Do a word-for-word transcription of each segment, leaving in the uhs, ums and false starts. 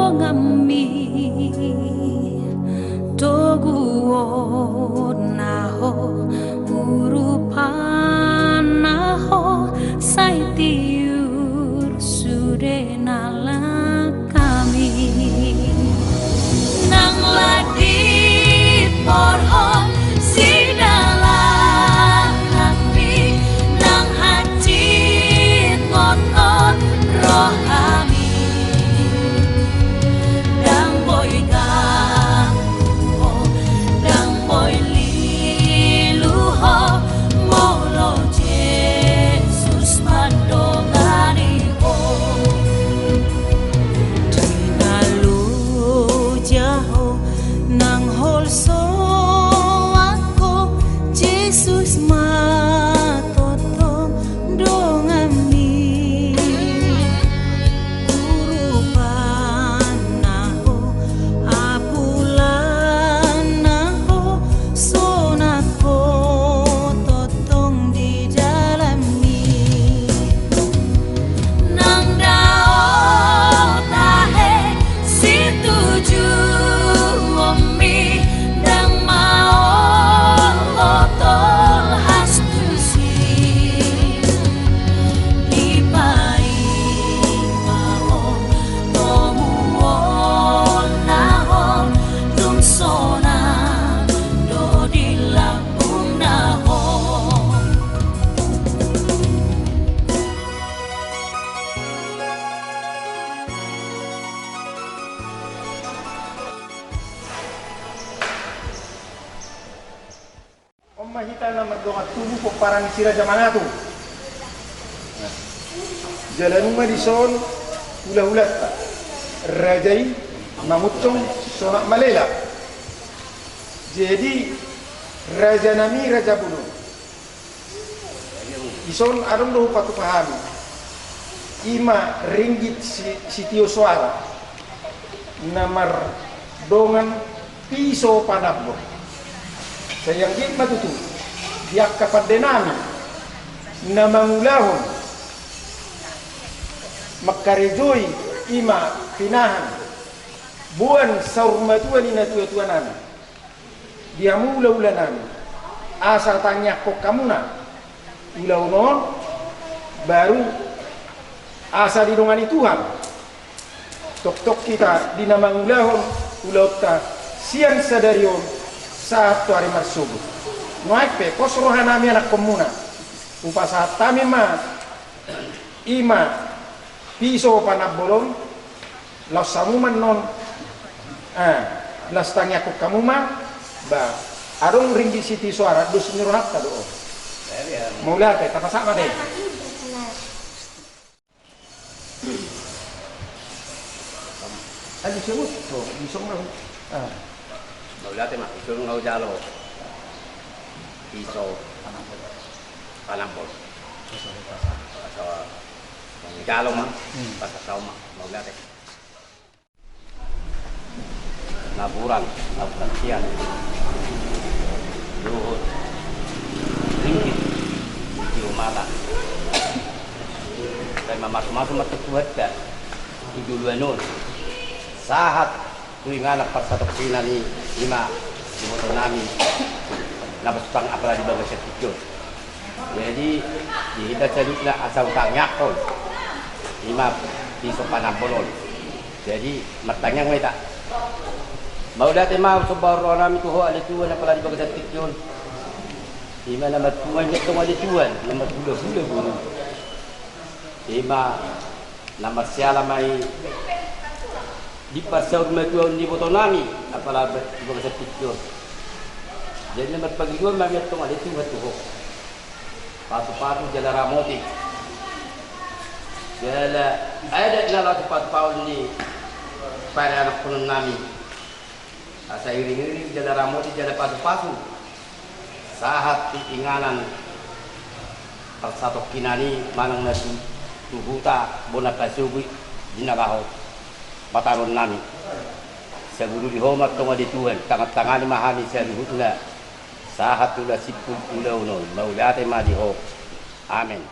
Donganmi, toguonna ho, urupanna ho, sai tiur sude na langkami. Nang ladit porhon sidalananmi, nang hansit ngothon rohami. Ndang boi ganggu ho, ndang boi lilu ho, molo Jesus mandongani ho. Di na loja ho nang holsoan ho, Jesus ma tongtong donganmi. Urupanna ho, apulanna ho, sonang ho tongtong di dalanmi. Nang dao tahe situjuonmi, ndang maol ho tolhas tusi. Dipaima ho tomuonna ho, dung sonang do di lambungna ho. On ma hita na mardongan tubu pomparan ni si Raja Manatu. Nah, jala nunga dison hulahulanta. Raja i manguntong sonang malela. Jadi, raja nami, raja bolon. Dison adong do hupatupa hami. I ma ringgit si, sitio soara na mardongan piso panambol. Sai anggiat ma tutu di angka pande nami na mangulahon, mangkarejoi, i ma pinahan boan saur matua ni natuatua nami. Di hamu hulahula nami, asa tangiangkon hamuna ulaon on, baru asa didongani Tuhan tongtong hita di na mangulahon ulaonta sian sadari on sahat tu ari marsogot. Nuaeng pe pos roha nami anakhonmuna, hupasahat hami ma i ma piso panambol on, laos hamu ma annon, ah, laos tangiangkon hamu ma, ba, adong ringgit sitio soara, dos ni rohanta do on. Mauliate, tapasahat ma dei. Aduh, sebut, tuh, bisa ma. Ah. Mauliate ma, ison nga hujalo piso panambol. Asa hujalo ma, hmm, pasahat ma, mauliate. Napuran, napuran sian. Luhut. Ringgit. Di umata. Sai mamasumasu ma tu Tuhanta. Di joloan on. Sahat tu inganan parsatongkinan i, i ma di iboto nami na parsatongkinan apala di bagasan tingki on. Jadi di hita saluhutna asa hutangiangkon i ma piso panambol on. Jadi martangiang ma hita. Mauliate ma, somba roha nami tu Ho ale Tuhan, apala di bagasan tingki on. I ma na marpungu i antong ale Tuhan, na marhulahula boru. I ma na marsiala ma i di parsaurmatuaon ni iboto nami, apala di bagasan tingki on. Jadi na marpangidoan ma hami antong ale Tuhan tu Ho. Patupatu jala ramoti jala adat na laho sipatupaon ni parianakhonon nami. Asa iringiring jala ramoti jala pasupasu sahat tu inganan parsatongkinan i manang na tu, tu huta bona pasogot di na laho pataruon nami. Saguru di Ho ma antong ale Tuhan, tangantangani ma hami saluhutna sahat tu las simpul ulaon on. Mauliate ma di Ho. Amen.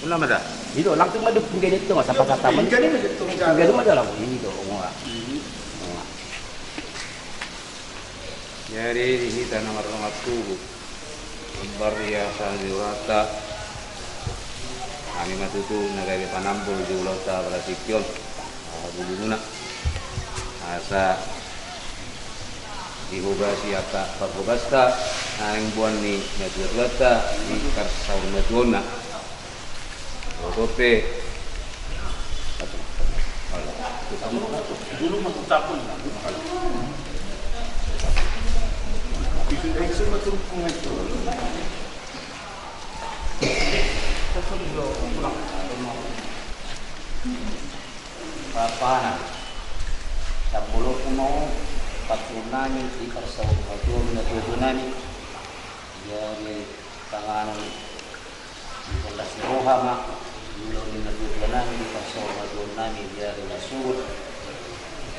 Nama da? Ido, langsung ma dukung gede tu, masa patah taman. Gede ma dukung. Gede ma dalam, ido, ngua. Jadi, di hita na mardongan tubu. Ambar ia sa di urata. Hami ma tutu na gabe panambol di ulaonta pada tingki on. Aha bulunguna. Asa dihobasi angka parhobasta, naeng boan ni natuatuanta di parsaurmatuaonna. Oke. Bapana, sampulu ma paturunami di parsaurmatuaon natuatuanami. Jadi tangan di las ni roha ma di ulaon ni natuatuanami, di parsaurmatuaonnami, jadi las suhut,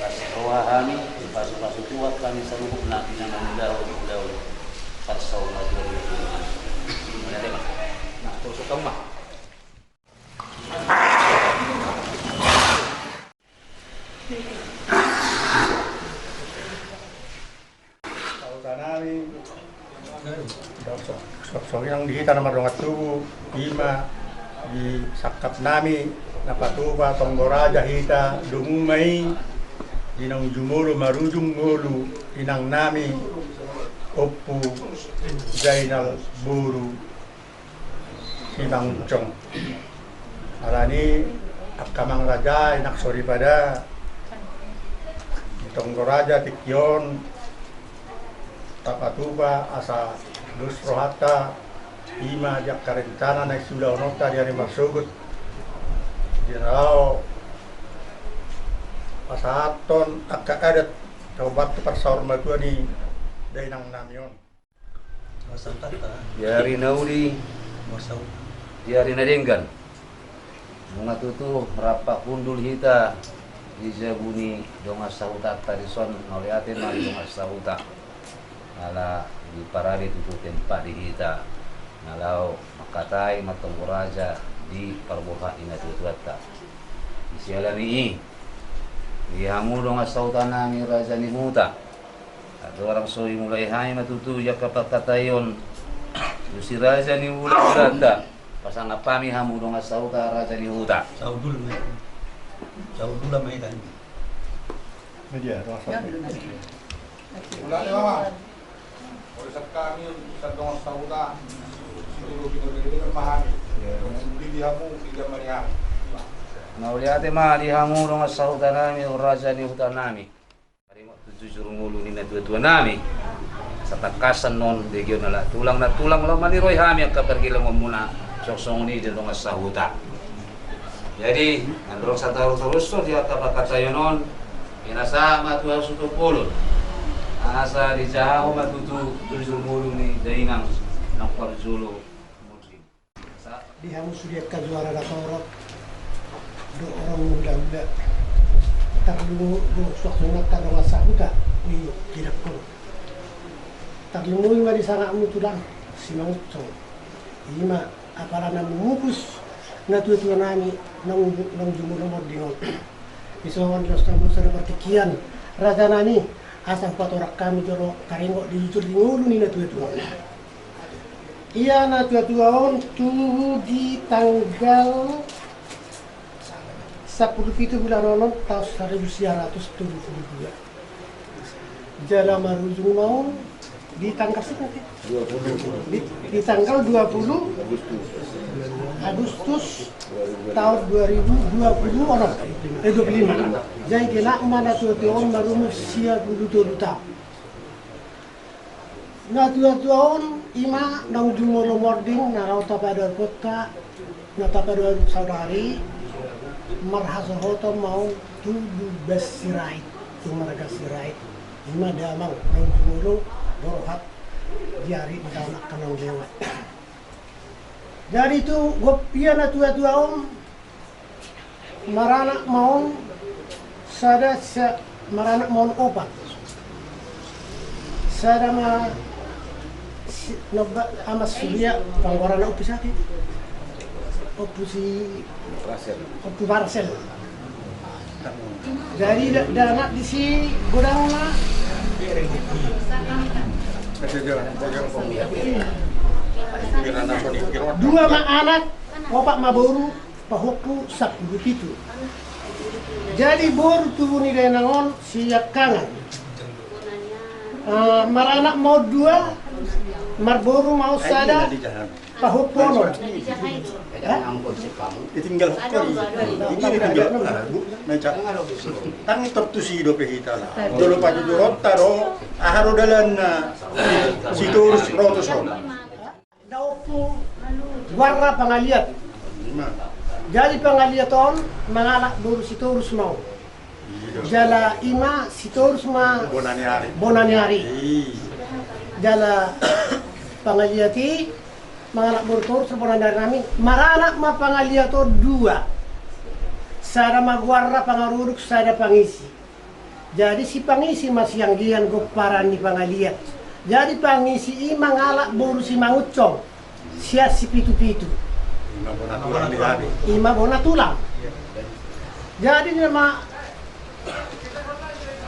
las roha hami, dipasupasu Tuhan hami saluhutna di na mangulahon ulaon parsaurmatuaon natuatuanami. Mauliate ma. Nah, terus ketemu ma. Sahutanami, songon i nang di hita na mardongan tubu, ima di sangkapnami na patupa tonggo raja hita, dungu ma i di naung jumolo marujung ngolu inangnami Ompu Zainal boru Simangunsong. Alani angka amang raja, inang soripada, di tonggo raja tingki on tapatupa asa dos rohanta, ima di angka rencana na siulahononta di ari marsogot, di na laho pasahathon angka adat sahat tu parsaurmatuaon ni dainangnami on. Di ari na uli, di ari na denggan. Nunga tutu rap hundul hita di jabu ni dongan sahutanta dison, mauliate ma di dongan sahuta. Ala diparade tutu tempat di hita na laho mangkatai ma tonggo raja di parboruhatan ni natuatuanta. Di siala ni i, di hamu dongan sahutanami raja ni huta, andorang so dimulai hami ma tutu angka pangkataion tu si raja ni hulahulanta, pasangap hami hamu dongan sahuta raja ni huta. Saudul ma i. Saudul ma i tadi. Media, dongan sahuta. Mauliate ma. Olo, sangkapnami sandongan sahuta. Situtu pinodai ma hami. Di hamu, di jamari hami. Mauliate ma di hamu dongan sahutanami, raja ni hutanami. Taringot tu jujur ngolu ni natuatuanami, satangkasan on di giot na laho tulang, na tulang laho maniroi hami angka pargellengonmuna, songon i di dongan sahuta. Jadi andorang sataru-tarushon di angka pangkataion on, pinasahat ma tu hasuhuton bolon, asa dijahahon ma tutu jujur ngolu ni dainang na parjolo. Di hamu sude angka juara na torop dohot orang hulahula, tarlumobi do suang songon angka dongan sahuta ni hita on. Tarlumobi ma di sangapmu tulang Simangunsong. Ima apala na mamupus natuatuanami naung, naung jumolo mardongan on. Dison dos hamu sada partingkian rajanami, asa hupatorang hami jolo taringot di jujur ni ngolu ni natuatua on. Ia natuatua on tubu di tanggal sampulu pitu bulan onom taon saribu sia ratus tolu pulu dua. Jala marujung ma on di tanggal, di, di tanggal dua puluh Agustus taon dua ribu dua puluh onom, eh, dua puluh lima. Jadi genap ma natuatua on marumus sia pulu tolu taon. Natuatua on ima naung jumolo mardongan, na laho tapadohot hata, na tapadohot saudari, marhasohoton ma on tu Buban Sirait, tu marga Sirait. Ima damang naung jumolo borhat di ari di taon angka naung lewat. Jadi tu gok ia natuatua on, maranak ma on sada, sa-, maranak ma on opat. Sada ma si, nomba, Ama Surya, panggoaranna Ompu Sati. Ompu si Rasel. Ompu Marcel. Jadi da-, dana di si godangna. Dua ma anak, opat ma boru, pahompu sampulu pitu. Jadi boru tubu ni dainang on siangkangan. Ah, maranak ma on dua, marboru ma on sada, pahompu onom. Tinggal hokon i. Ini tinggal hokon. Tangi tortusi dope hita lah. Jolo patujuronta do. Aha do dalanna. Sitorus ro tu son. Daompung Guarra Pangaliat. Jadi Pangaliat on mangalap boru Sitorus ma on. Jala ima Sitorus ma Bonaniari. Bonaniari. Jala Pangaliat i mangalap boru Torus Bonaniari nami. Maranak ma Pangaliat on dua. Sada ma Guarra Pangaruduk, sada Pangisi. Jadi si Pangisi ma sianggian gomparan ni Pangaliat. Jadi Pangisi i mangalap boru Simangunsong sian Sipitupitu. Ima bona tulang. Jadi nama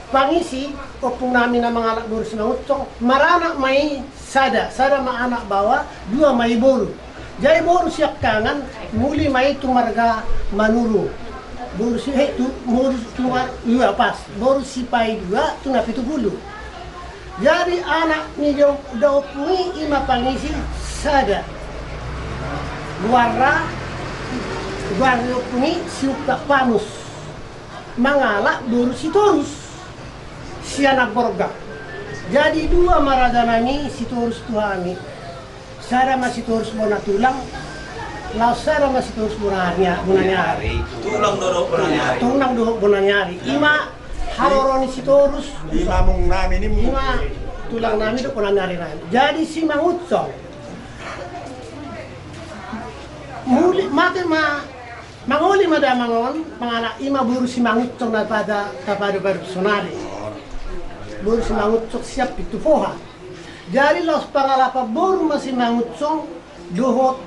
Pangisi, ompung nami na mangalap boru Simangunsong, maranak ma i sada, sada ma anak baoa, dua ma i boru. Jadi boru siangkangan muli ma i tu marga Manurung. Boru si, eh, tu, boru tu mar-, dua pas. Boru sipaidua tu Napitupulu. Jadi anak ni da-, daompung i ima Pangisi sada. Guarra, guarna ompung i Siungkap Panus. Mangalap boru Sitorus sian Amborgam. Jadi dua ma raja nami Sitorus tu hami. Sada ma Sitorus bona tulang, laos sada ma Sitorus bona nia-, bona niari. Tulang dohot bona niari. Tulang dohot bona niari. Ima haroro ni Sitorus. Ima among nami ni. Ima tulang nami dohot bona niari nami. Jadi Simangunsong. Muli mate ma, mangoli ma damang on, mangalap ima boru Simangunsong na pada, tapadop-adop sonari. Boru Simangunsong sian Pintupoha. Jadi laos pangalapan boru ma Simangunsong dohot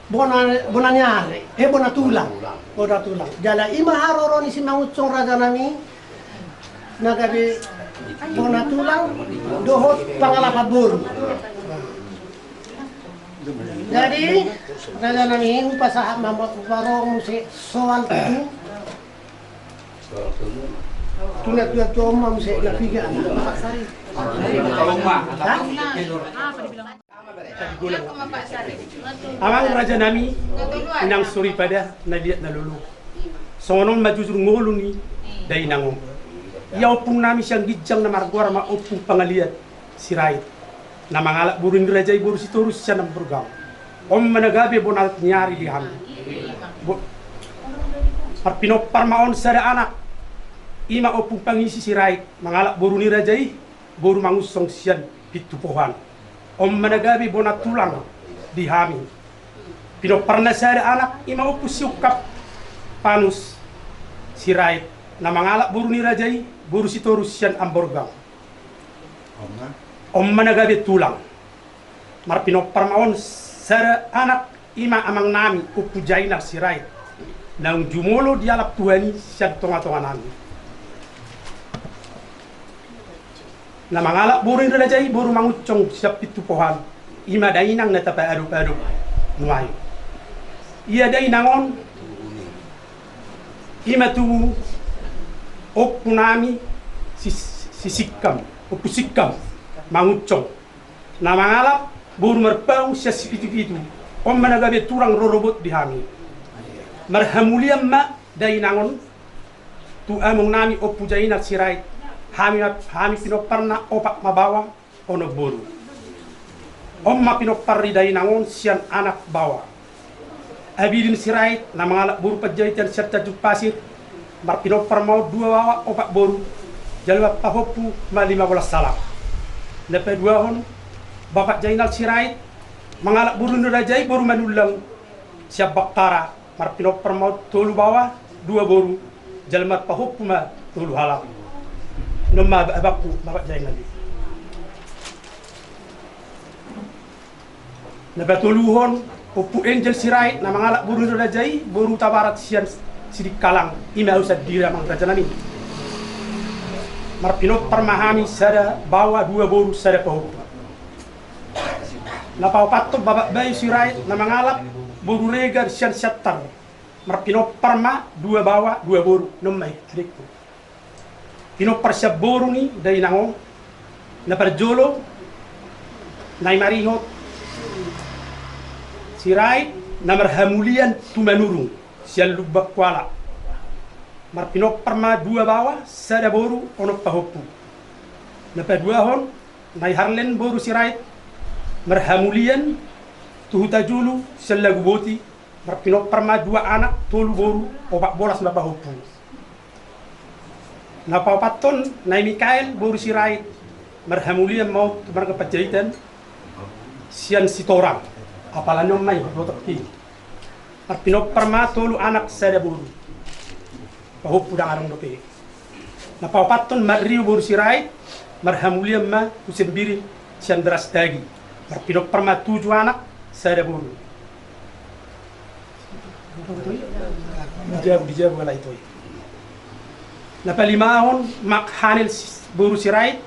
bona, bona niari, eh, bona tulang. Bona tulang. Jala ima haroro ni Simangunsong raja nami na gabe bona tulang dohot pangalapan boru. Jadi raja nami, hupasahat ma, huparorot muse soal tu tu na tua-tua on ma muse na piga. Hah? Amang raja nami, inang soripada na liat na lolo. Songon on ma jujur ngolu ni dainang on. Ia ompung nami sian ginjang na margoar ma Ompung Pangaliat Sirait. Na mangalap boru ni raja i boru Sitorus sian Amborgam. On ma na gabe bona niari di hami. Bo-, marpinompar ma on sada anak. Ima Ompung Pangisi Sirait, mangalap boru ni raja i boru Mangunsong sian Pintupoha. On ma na gabe bona tulang di hami. Pinomparna sada anak ima Ompu Siungkap Panus Sirait, na mangalap boru ni raja i boru Sitorus sian Amborgam. On ma na gabe tulang. Marpinompar ma on sada anak ima amang nami Ompu Jainal Sirait, naung jumolo dialap Tuhan i sian tonga-tonga nami. Na mangalap boru ni raja i boru Mangunsong sian Pintupoha, ima dainang na tapaadop-adop nuaeng. Ia dainang on ima tubu ompu nami si, si Singkam, Ompu Singkam Mangunsong. Na mangalap boru Marpaung sian Sipitupitu, on ma na gabe tulang rorobot di hami. Marhamulian ma dainang on tu among nami Ompu Jainal Sirait, hami, hami pinomparna opat ma baoa, onom boru. On ma pinompar ni dainang on sian anak baoa. Abidin Sirait na mangalap boru Panjaitan sian Tanjung Pasir, marpinompar ma on dua baoa opat boru, jala marpahompu ma lima bolas halak. Na paduahon, Bapak Jainal Sirait, mangalap boru ni raja i boru Manullang sian Bakkara, marpinompar ma on tolu baoa, dua boru, jala marpahompu ma tolu halak. Nunga ma abangku Bapak Jainal i. Na patoluhon, Ompu Angel Sirait na mangalap boru ni raja i, boru Hutabarat sian Sidikalang, i ma au sandiri amang rajanami. Marpinompar ma hami sada baoa dua boru sada pahompu. Na paopathon Bapak Bayu Sirait na mangalap boru Regar sian Siantar. Marpinompar ma dua baoa dua boru, non ma i adikku. Pinompar sian boru ni dainang on, na parjolo, na i marihot Sirait na marhamulian tu Manurung sian Lumban Kuala. Marpinompar ma dua baoa sada boru onom pahompu. Na paduahon, na i Harlen boru Sirait marhamulian tu Hutajulu sian Laguboti. Marpinompar ma dua anak tolu boru opat bolas ma pahompu. Na paopathon na i Mikael boru Sirait marhamulian ma on tu marga Panjaitan sian Sitorang. Apala ni on ma i, botok i. Marpinompar ma tolu anak sada boru. Pahompu ndang adong dope. Na paopathon Marriu boru Sirait marhamulian ma tu Sembiring sian Darastagi. Marpinompar ma tujuh anak sada boru. Di jabu, di jabu ala i toi. Na palimahon Mak Hanel boru Sirait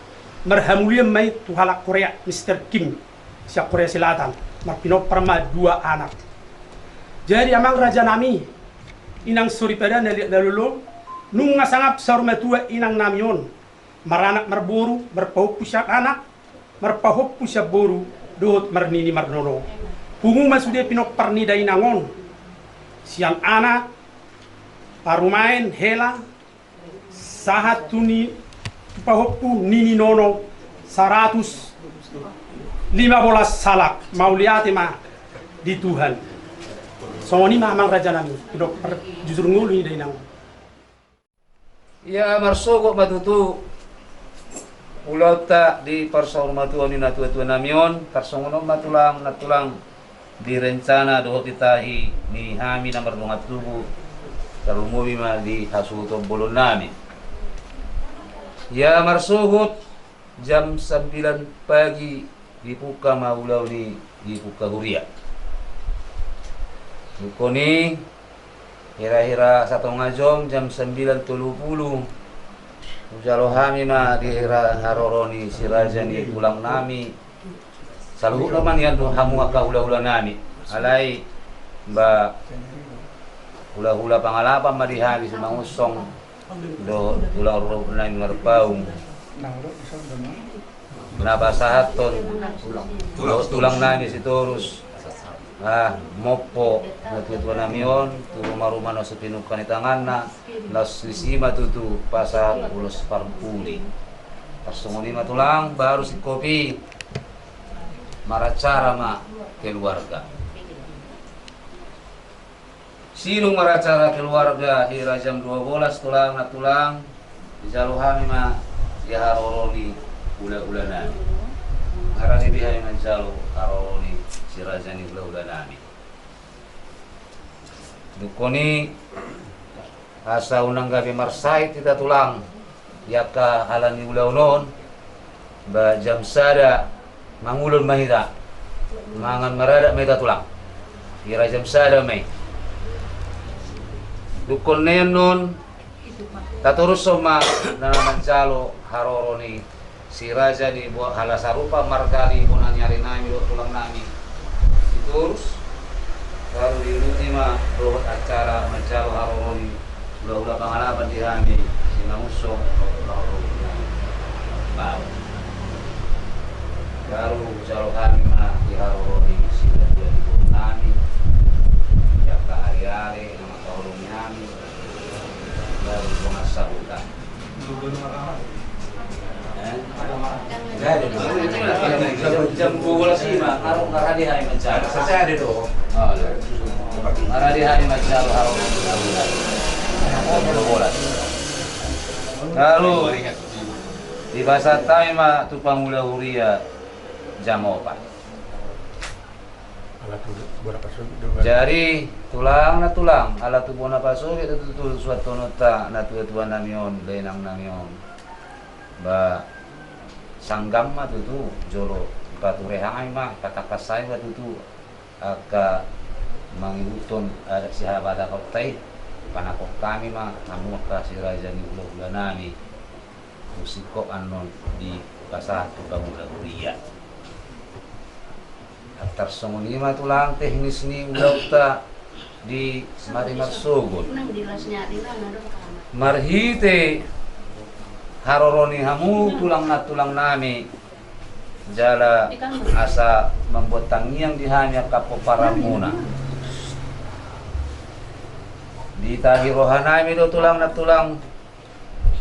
marhamulian ma i tu halak Korea, Mister Kim sian Korea Selatan. Marpinompar ma dua anak. Jadi amang rajanami, inang soripada na liat na lolo, nunga sangap saur matua inangnami on, maranak marboru, marpahompu sian anak, marpahompu sian boru, dohot marnini marnono. Pungu ma sude pinompar ni dainang on, sian anak, parumaen, hela, sahat tu ni pahompu, nini, nono, saratus lima bolas halak. Mauliate ma di Tuhan. Songon i ma amang rajanami, pinompar jujur ngolu ni dainang on. Ia marsogot ma tutu ulaonta di parsaurmatuaon ni natuatuanami on, tarsongon on ma tulang nantulang di rencana dohot di tahi ni hami na mardongan tubu, tarlumobi ma di hasuhuton bolonnami. Ia marsogot jam sambilan pagi dipungka ma ulaon i, dipungka huria. Dungkon i hira-hira satonga jom, jam sambilan tolu pulu, hujalo hami ma di hira haroro ni si raja ni tulangnami. Saluhutna ma nian do hamu angka hulahulanami. Alai ba hulahula pangalapan ma di hami Simangunsong dohot tulang rorobot nami Marpaung, na pasahathon dohot tulang nami Sitorus, ah, mompo natuatua nami on tu rumaruma na so pinungka ni tanganna, laos disi ma tutu pasahat ulos parpudi. Tarsongon i ma tulang, baru singkop i maracara ma keluarga. Sidung maracara keluarga hira jam dua bolas tulang nantulang, dijalo hami ma di haroro ni hulahula nami. Nga rade be hami manjalo haroro ni si raja ni hulahula nami. Dungkon i asa unang gabe marsahit hita tulang, di angka halani ulaon on, ba jam sada mangulon ma hita, mangan maradat ma hita tulang. Hira jam sada ma i. Dungkon na i annon, tatorushon ma na manjalo haroro ni si raja ni bo-, hala sarupa marga ni bona ni ari nami dohot tulang nami Sitorus, lalu diuduti ma dohot acara manjalo haroro ni hulahula pangalapan di hami Simangunsong dohot hulahula nami Marpaung. Lalu jalo hami ma di haroro ni si raja ni bona nami, di angka ari-ari na mangkaholongi hami, lalu dongan sahuta. Eh? Jam dua bolas i ma, nga rade hami manjalo. Sada do. Oh, iya. Nga rade hami manjalo, haroro ni hulahula. Jam dua bolas. Lalu dipasahat hami ma tu pangula huria jam opat. Ala tu bona pasogit do. Jadi tulang nantulang, ala tu bona pasogit do tutu suanhononta natuatua nami on, dainang nami on. Ba sanggam ma tutu jolo, pature hami ma, patangkas hami ma tutu angka Mangihuthon adat sihabatakonta i, panangkok hami ma hamu angka si raja ni hulahula nami. Tung singkop annon dipasahat tu hamu na huria. Tarsongon i ma tulang teknis ni ulaonta di ari marsogot. Marhite haroro ni hamu tulang nantulang nami, jala asa mambuat tangiang di hami angka pomparanmuna. Ditahi roha nami do tulang nantulang,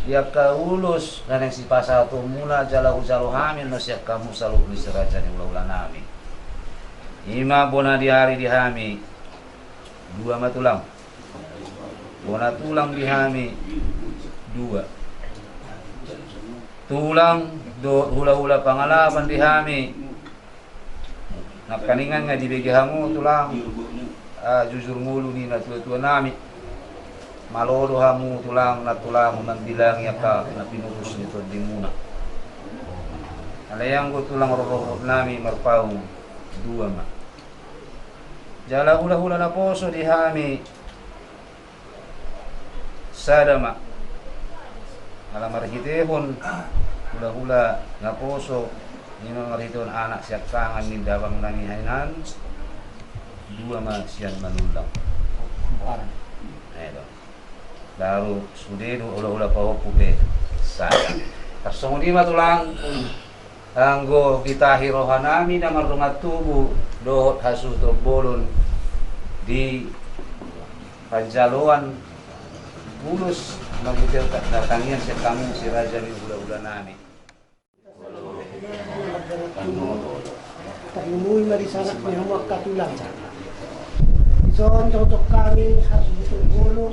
di angka ulos na naeng sipasahatonmuna, jala hujalo hami annon sian hamu saluhut ni si raja ni hulahula nami. I ma bona ni ari di hami, dua ma tulang. Bona tulang di hami, dua. Tulang dohot hulahula pangalapan di hami. Nangkiningan nga dibege hamu tulang, ah, jujur ngolu ni natuatua nami. Malo do hamu tulang nantulang mambilangi angka na pinurus ni tondimuna. Alai anggo tulang rorobot nami marpaung, dua ma. Jala hulahula naposo di hami, sada ma. Ala marhitehon hulahula naposo, i ma marhitehon anak siangkangan ni damang nami hinan, dua ma sian Manullang. Baru sude do hulahula pahompu pe sada. Tarsongon i ma tulang, anggo ditahi roha nami na mardongan tubu dohot hasuhuton bolon di panjaloan ulos marhite tangiang sian hamu si raja ni hulahula nami. Tarlumobi ma di sanak ni hamu angka tulang. Dison cocok hami hasuhuton bolon,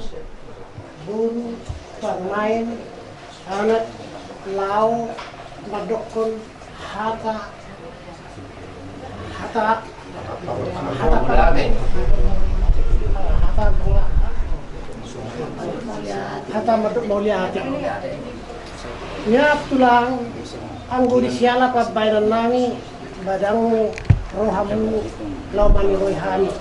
boru, parumaen, anak, laho mandokkon hata, hata, hata, hata, hata mandok mauliate. Ia tulang, anggo di siala pambaenan nami, badang rohamu laho maniroi hami.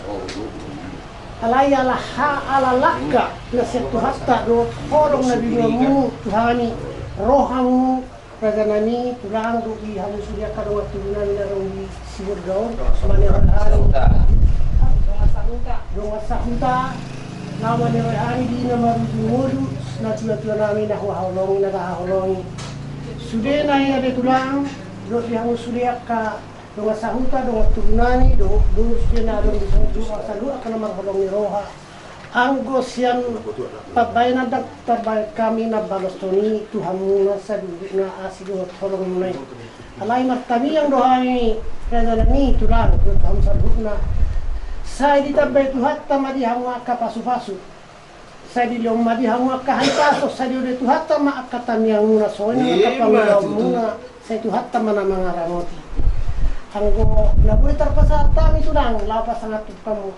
Alai ala ha, ala langka na sian Tuhanta dohot holong na binoanmu tu hami, rohamu raja nami tulang dohot di hamu sude angka dongan tubu nami na adong di Siburgaon, maniroi hami. Dongan sahuta. Dongan sahuta, laho maniroi hami di na marujung ngolu, natuatua nami na huhaholongi, na tahaholongi. Sudena i ate tulang, dohot di hamu sude angka dongan sahuta, dongan tubu nami, dohot boru sude na adong di saluhut, saluhut angka na marholong ni roha. Anggo sian pambaenan ndang tarbaen hami na baloshon i tu hamuna saluhutna asi dohot holongmuna i. Alai martangiang do hami raja nami tulang dohot hamu saluhutna. Sai ditambai Tuhanta ma di hamu angka pasupasu. Sai dilehon ma di hamu angka hahipason, sai dioloi Tuhanta ma angka tangiangmuna, songon i ma angka pangidoanmuna, sai Tuhanta ma na mangaramoti. Anggo na boi tarpasahat hami tulang, laho pasangaphon hamu,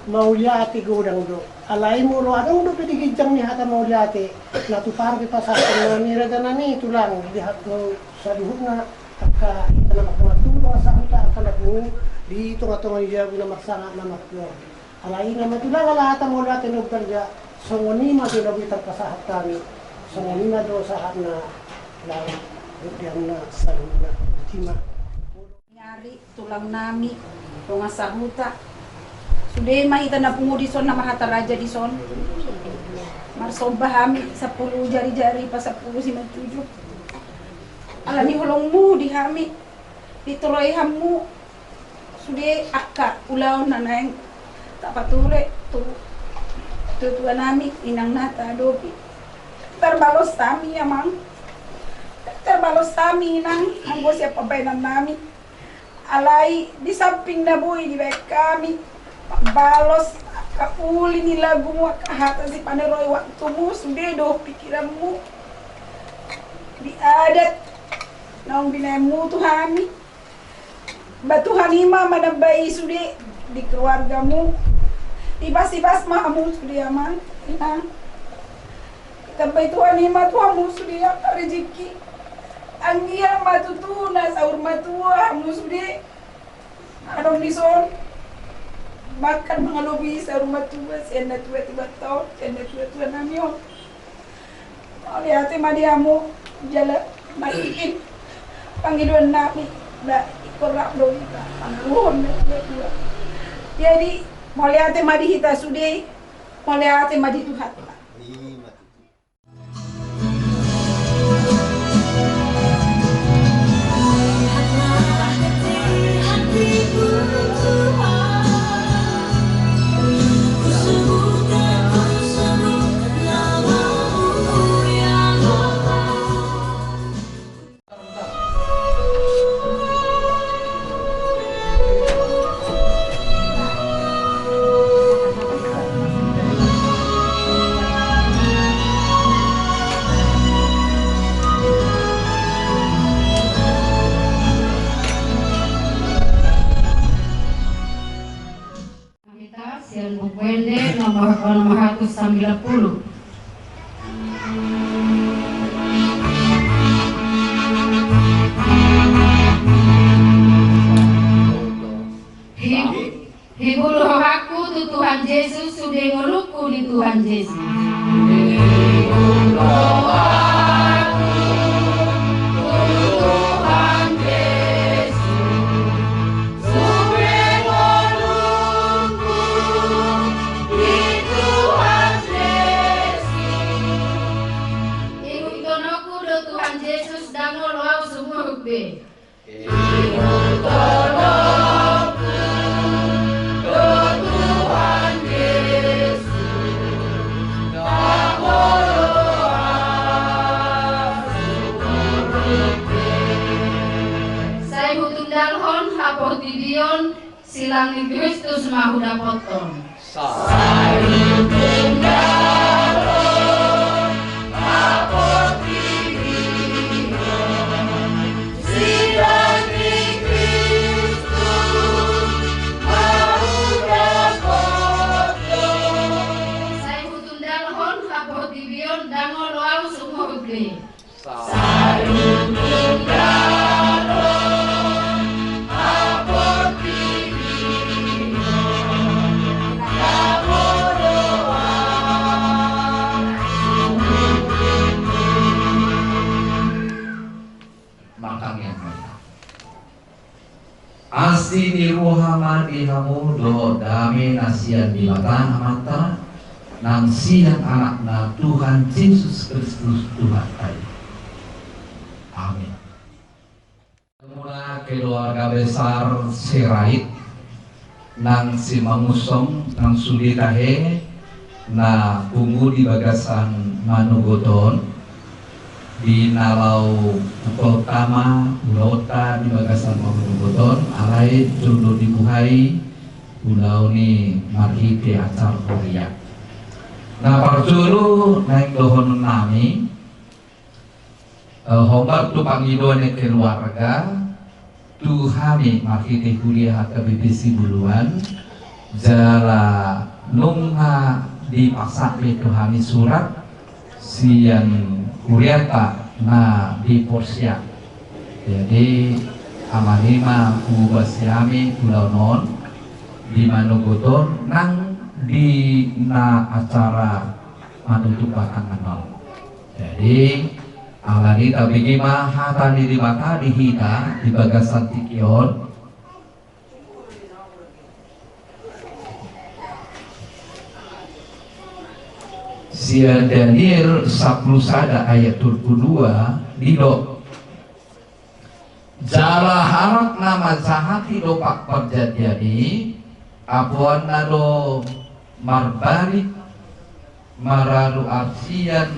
mauliate godang do. Alai molo adong dope di ginjang ni hata mauliate, na tupa pe pasahathon nami raja nami tulang, di hamu saluhutna angka hita na marhompa tu dongan sahuta, angka na pungu di tongatonga ni jabu na marsangap na martuaon. Alai i nama tulang, ala hata mauliate na umberja, songon i ma tulang na boi tarpasahat hami, songon i ma do sahatna, laho di hamuna saluhutna. Ima. Ni ari tulang nami, dongan sahuta. Sude ma hita na pungu dison, na marhata raja dison. Marsomba hami sampulu jarijari, pasampulu simanjujung. Ala ni holongmu di hami, ditoloihanmu sude angka ulaon na naeng tapatule tu tuatua nami, inang na taadopi. Tarbalos hami amang, tarbalos hami inang, anggo sian pambaenan nami. Alai di samping na boi dibaen hami mambalos angka uli ni lagumu, angka hata sipanaroi waktumu, sude dohot pikiranmu di adat naung binaenmu tu hami. Ba Tuhan i ma manambai sude di keluargamu. Ipasipas ma hamu sude amang, inang. Tambai Tuhan i ma tu hamu sude angka rejeki. Anggiat ma tutu na saur matua hamu sude adong dison. Mangkan mangalobi saur matua sian natua-tua on, sian natua-tua nami on. Mauliate ma di hamu jala masikin pangidoan nami, ba ingkon rap do hita mangaluhon natua-tua. Jadi mauliate ma di hita sude, mauliate ma di Tuhanta. Hita sian Buku Ende nomor onom ratus sambilan pulu. Hi-, hibulu rohangku tu Tuhan Jesus, sude ngolungku di Tuhan Jesus. Hibulu rohangku tu Tuhan Jesus. Ihuthononku do Tuhan Jesus, ndang olo ahu sumurut be. Ihuthononku do Tuhan Jesus, ndang olo ahu sumurut be. Sai hutundalhon haportibion, silang ni Kristus ma hudapothon. Sai hutundalhon haportibion, silang ni Kristus ma hudapothon. Sai hutundalhon haportibion, ndang olo ahu sumurut be. Sai hutundalhon haportibion, ndang olo ahu sumurut be. Martangiang ma hita. Asi ni roha ma di hamu dohot dame na sian Debata Amanta, nang sian Anakna Tuhan Jesus Kristus Tuhanta i. Amin. Muna keluarga besar Sirait nang Simangunsong nang sude tahe na pungu di bagasan Manogot on, di na laho buka utama ulaonta di bagasan Manogot on, alai jolo dibuhai ulaon i marhite acara huria. Na parjolo naeng dohonon nami, eh, hombar tu pangidoan ni keluarga, tu hami marhite huria H K B P Sibuluan, jala nunga dipasahat be tu hami surat sian hurianta na di Porsea. Jadi, amani ma huobasi hami ulaon on di Manogot on nang di na acara manutup batangan on. Jadi, alani i tabege ma hata ni Debata di hita di bagasan tingki on. Sian Daniel sampulu sada ayat dua pulu dua, didok: Jala halak na manjahati dompak parjanjian i, apoanna do marbalik mararu arsian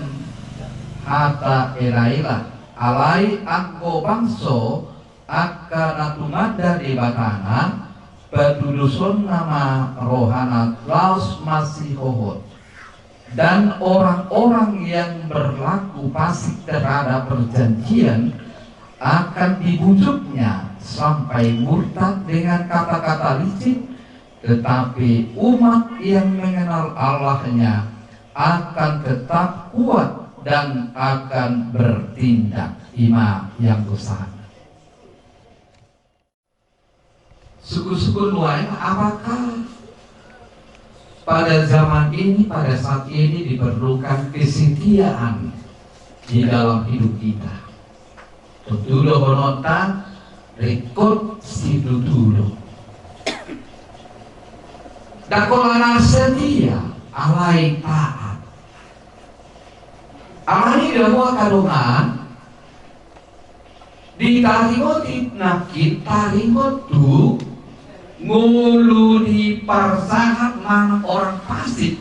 hata elaela. Alai anggo bangso angka na tumanda Debatana, patudusonna ma rohana laos masihohot. Dan orang-orang yang berlaku fasik terhadap perjanjian akan dibujuknya sampai murtad dengan kata-kata licik, tetapi umat yang mengenal Allahnya akan tetap kuat dan akan bertindak. I ma yang kusahana. Sungkun-sungkun nuaeng, apakah Pada zaman ini, pada saat ini diperlukan kesetiaan di dalam hidup kita. Tontu dohononta, ringkot situtu do. Ndang holan setia, alai taat. Alani do hamu angka dongan, ditaringot nangkin taringot tu ngolu ni parsahat manang orang fasik.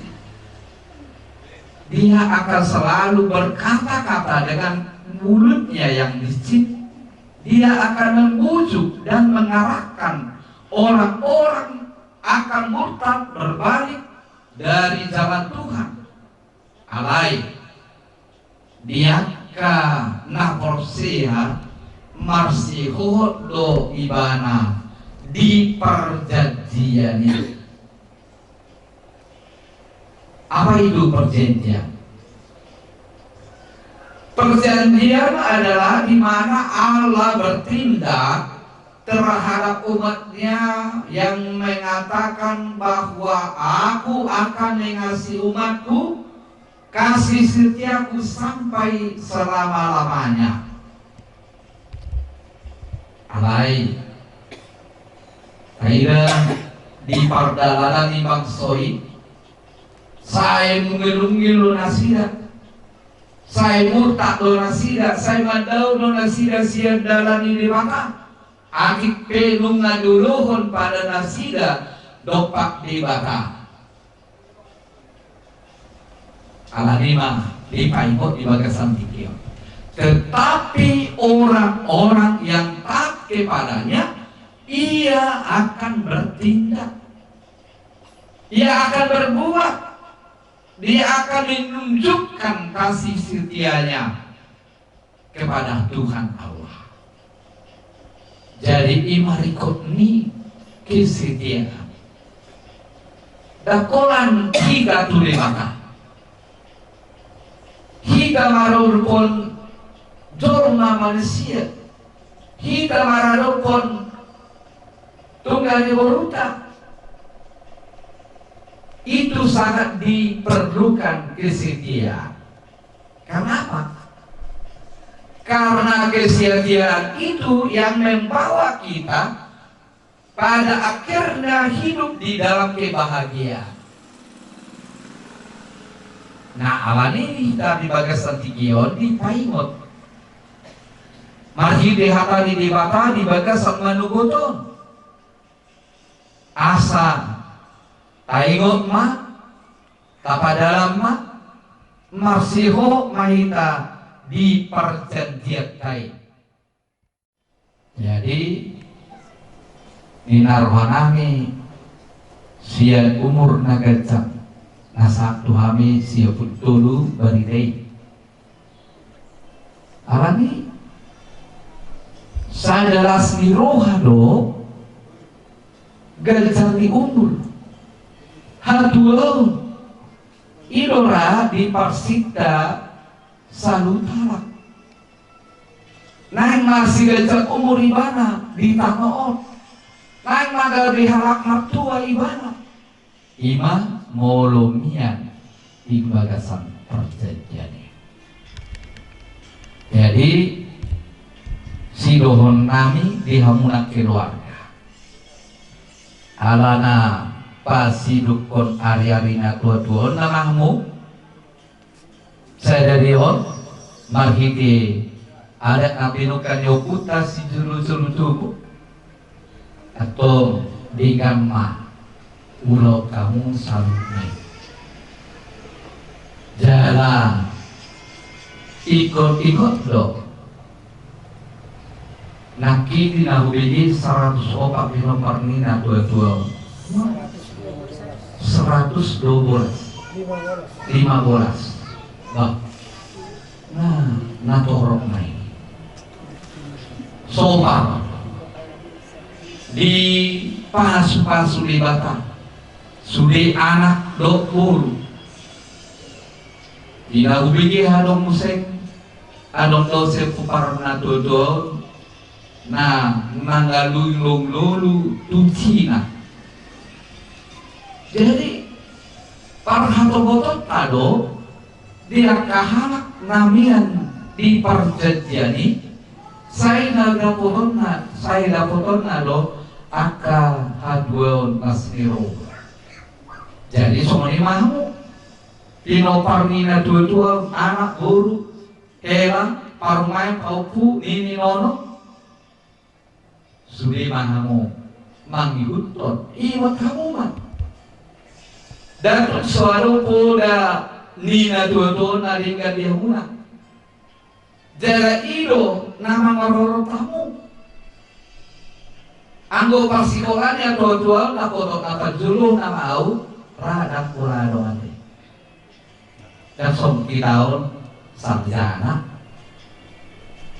Dia akan selalu berkata-kata dengan mulutnya yang licin. Dia akan membujuk dan mengarahkan orang-orang akan murtad berbalik dari jalan Tuhan. Alai di angka na porsea, marsihohot do ibana di parjanjian i. Apa itu perjanjian? Perjanjian adalah di mana Allah bertindak terhadap umat-Nya yang mengatakan bahwa Aku akan mengasihi umat-Ku, kasih setia-Ku sampai selama-lamanya. Alai taida di pardalanan ni bangso i, sai mungil-ungil do nasida, sai murtad do nasida, sai mandao do nasida sian dalan ni Debata. Atik pe nunga diulohon pada nasida dompak Debata. Alani ma dipaingot di bagasan tingki on. Tetapi orang-orang yang taat kepada-Nya, Ia akan bertindak. Ia akan berbuat. Dia akan menunjukkan kasih setia-Nya kepada Tuhan Allah. Jadi, i ma ringkot ni kesetiaan. Ndang holan hita tu Debata. Hita maradophon jolma manusia. Hita maradophon tunggal ni boruta. Itu sangat diperlukan kesetiaan. Kenapa? Karena kesetiaan itu yang membawa kita pada akhirnya hidup di dalam kebahagiaan. Nah, alani i hita di bagasan tingki on dipaingot marhite hata ni Debata di bagasan manogot on. Asa taingot ma, tapadalan ma, marsihohot ma hita di parjanjianta i. Jadi, ninna rohanami sian umur na ganjang na sahat tu hami sia pulu tolu barita i. Alani sada las ni roha do ganjang ni umur, hatuaon. I do ra diparsinta saluhut halak. Naeng marsiganjang umur ibana di tano on. Naeng manggabe halak martua ibana. I ma molo mian di bagasan parjanjian i. Jadi, sidohononnami di hamu nang keluarga, alana pasidokkon ari-ari na tua-tua on nama hamu. Sadari on, marhite adat na pinungka ni ompunta sijolo-jolo tubu, antong denggan ma ulaon hamu saluhutna i. Jala ingot-ingot do. Nangkin di na hubege saratus opat di nomor ni na tua-tua on. Seratus dua belas. Lima belas. Bah. Nah, na torop na i. Somal. Dipasu-pasu Debata. Sude anak dohot boru. Di na hubege adong muse, adong do sian puar na tua-tua on na mangalului lomo-lomo tu Cina. Jadi, Parhatopotonna do di angka halak na mian di parjanjian i, sai na dapotonna, sai dapotonna do angka hatuaon las ni roha. Jadi songon i ma hamu, pinompar ni natuatua, anak, boru, hela, parumaen, pahompu, nini, nono. Sude ma hamu mangihuthon, ingot hamu ma. Ndang tung so adong poda ni natuatua na denggan di hamuna. Jala i do na mangorot hamu. Anggo parsikolaan ni natuatua, na potok na parjolo na mau, ra dang pola do ate. Kan songon hita on sarjana.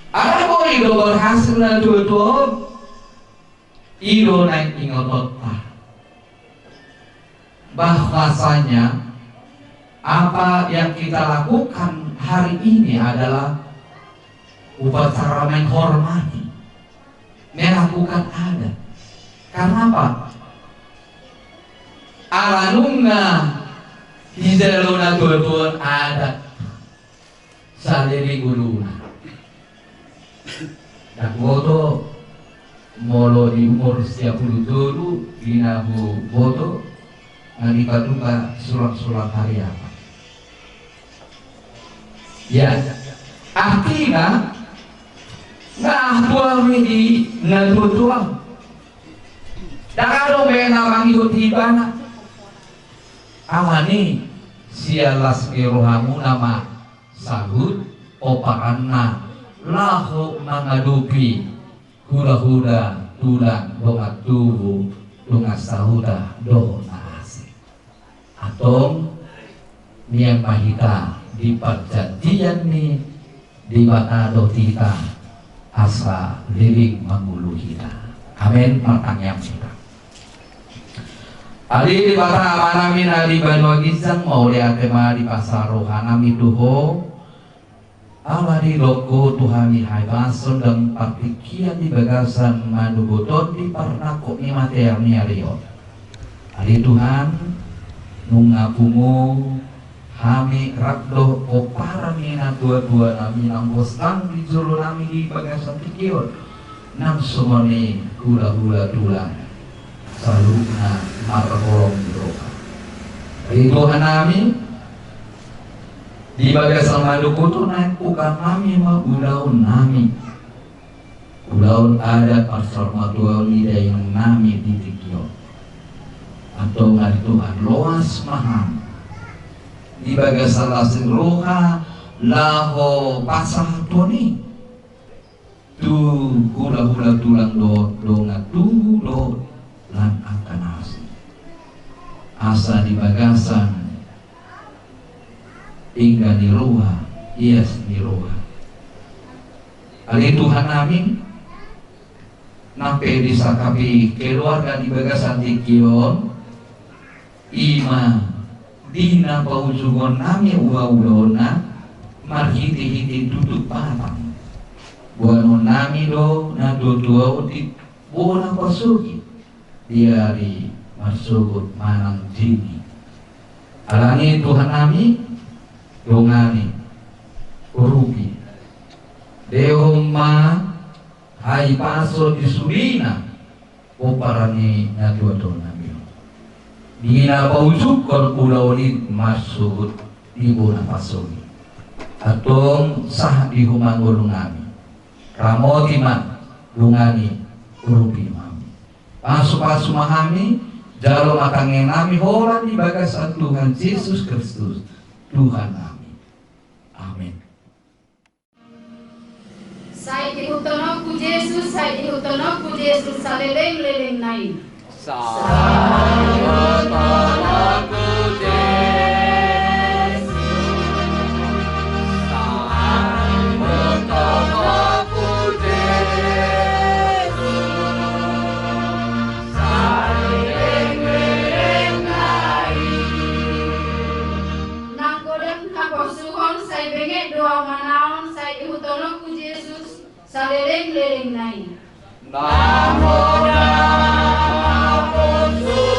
Ala boi do berhasil natuatua on. I do naeng ingotonta. Bahwasanya apa yang kita lakukan hari ini adalah upacara menghormati, melakukan adat. Karena apa? Ala nunga dijalo natuatua on adat saleleng uluna. Ndang huboto molo di umur sia pulu tolu, di na huboto na dipatupa sulang-sulang hariapan. Ya, artina na hatuaon i di natuatua. Ndang adong be na mangihut ibana. Alani sian las ni rohamuna ma saut pomparanna laho mangadopi hulahula, tulang, dongan tubu, dongan sahuta dohot na asing. Antong mian ma hita di parjanjian ni Debata dohot hita asa leleng mangolu hita. Amen. Martangiang hita. Ale Debata Amanami na di banua ginjang, mauliate ma dipasahat rohanami tu Ho. Ala didok Ho tu hami hahipason dohot partingkian di bagasan manogot on di parnangkok ni materi ni ari on. Ale Tuhan, nunga pungu hami rap dohot pomparan ni natuatuanami na umborsang di jolonami di bagasan tingki on, nang songon i hulahula, tulang, saluhutna marholong ni roha. Ale Tuhannami, di bagasan manogot on naeng pungkannami ma ulaonnami, ulaon adat parsaurmatuaon ni dainangnami di tingki on. Antong ale Tuhan, loas ma hami di bagasan las ni roha laho pasahathon i tu hulahula, tulang dohot dongan tubu dohot lan angka na asing. Asa di bagasan ingga ni roha, ias ni roha, ale Tuhannami, nang pe disangkapi keluarga di bagasan tingki on, i ma di na paujungonnami ulaulaonna marhitehite tutup batang. Boanonnami do natuatua on di bona pasogit di ari marsogot manang jini. Alani Tuhannami, dongani, urupi, lehon ma hahipason di sulina pomparan ni natuatuanami on, di na paujunghon ulaon i marsogot di bona pasogit. Antong sahat di Ho ma ngolunami. Ramoti ma, dongani, urupi ma hami. Pasupasu ma hami, jalo ma tangiangnami holan di bagasan Tuhan Jesus Kristus, Tuhannami. Amen. Sai ihuthononku Jesus, sai ihuthononku Jesus, saleleng-lelengna i. Sai ihuthononku Jesus, sai ihuthononku Jesus, saleleng-lelengna i. Nang godang haposuhon, sai benget do ahu manaon, sai ihuthononku Jesus, saleleng-lelengna i. Nang godang haposuhon.